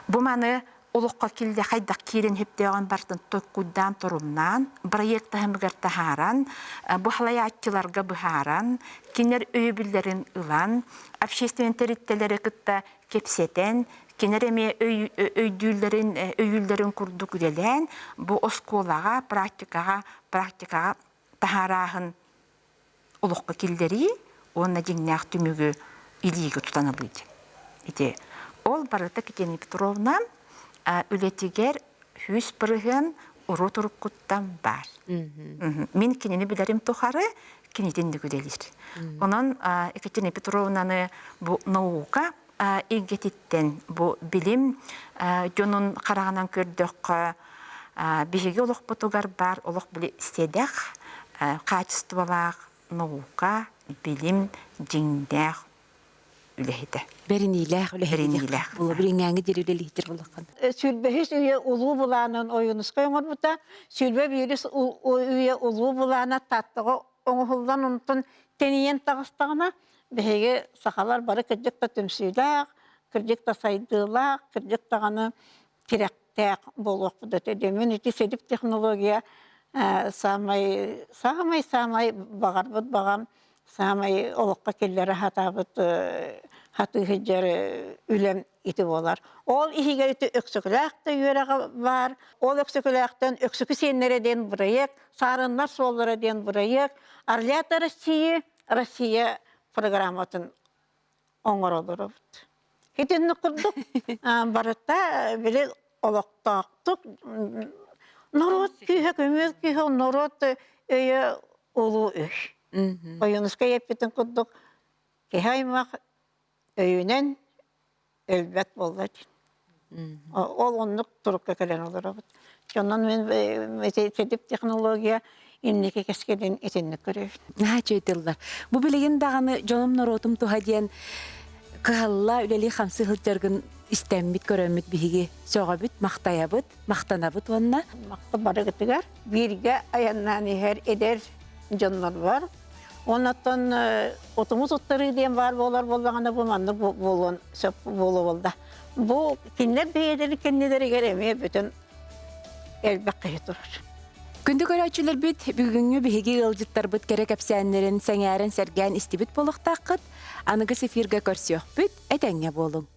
бу маны олоххо киллэ хайдах киирэн сөптөөҕүн барытын толкуйдаан торумнаан проект таһымыгар таһааран бу халайааччыларга быһааран кинилэр өйөбүллэрин ылан общественный тэрилтэлэри кытта кэпсэтэн кинилэр эмиэ өйдүүллэрин өйүүллэрин курдук үлэлээн бу оскуолаҕа практикаҕа практикаҕа таһаарааһын олоххо киллэрии уонна дьиҥнээх түмүгү илиигэ тутан ылыы диэн. Ити ол барыта Ксения Петровна үлэтигэр 100% урут уруккуттан баар. Мин кинини билэрим тухары кинитинник үлэлиир. Онон Екатерина Петровнаны бу наука эйгэтиттэн бу билим дьонун хараҕынан көрдөххө биһиги олохпутугар баар олох били сэдэх хаачыстыбалаах наука, билим дьиҥнээх үлэһитэ. Бэриниилээх үлэһит. Бэриниилээх. Була билиҥҥээҥи диэри үлэлиһитир булаххан. Сүүрбэһис үйэ улуу былаанын Ойуунускай оҥорбута. Сүүрбэ биирис үйэ улуу былаана Тааттаҕа оҥоһуллан онтон тэнийэн таҕыстаҕына биһиги сахалар бары кырдьык да түмсүүлээх, кырдьык да сайдыылаах, кырдьык даҕаны тирэхтээх буолуохпут этэ. Мин ити сэдип технология саамай саамай саамай баҕарбыт баҕам саамай олоххо киллэрэ сатаабыт хатыы сылдьар үлэм ити буолар. Ол иһигэр ити Өксөкүлээх да үөрэҕэ баар. Ол Өксөкүлээхтэн Өксөкү сиэннэрэ диэн бырайыак, Саарыннар суоллара диэн бырайыак, Орлята России, Россия программатын оҥоролоробут. Итинник курдук барыта били олохтоохтук норуот күүһэ көмүөл күүһэ норуот өйө улуу өй. Ойуунускай эппитин курдук киһи аймах өйүнэн өлбөт буолла диэн. Ол оннук турукка кэлэн олоробут. Онон мин сэдип технология инники кэскилин итинник көрөбүн. Наһаа үчүгэй тыллар. Бу билигин даҕаны дьонум норуотум туһа диэн кыһалла үлэлии хамсыы сылдьаргын истэммит, көрөммүт биһиги сөҕөбүт, махтайабыт, махтанабыт уонна Махта барыгытыгар бииргэ айаннаан иһэр эдэр дьоннор бар. Оннуттан утуму туттарыы диэн баар буолар буоллаҕына бу маннык буолуон сөп буолуо буолда. Бу кинилэр бэйэлэрин кэннилэригэр эмиэ бүтүн элбэх киһи турар. Күндү көрөөччүлэрбит, бүгүҥҥү биһиги ыалдьыттарбыт кэрэ кэпсээннэрин сэҥээрэн сэргээн истибит буолуохтааххыт. Аныгыс эфиргэ көрсүөхпүт, этэҥҥэ буолуҥ.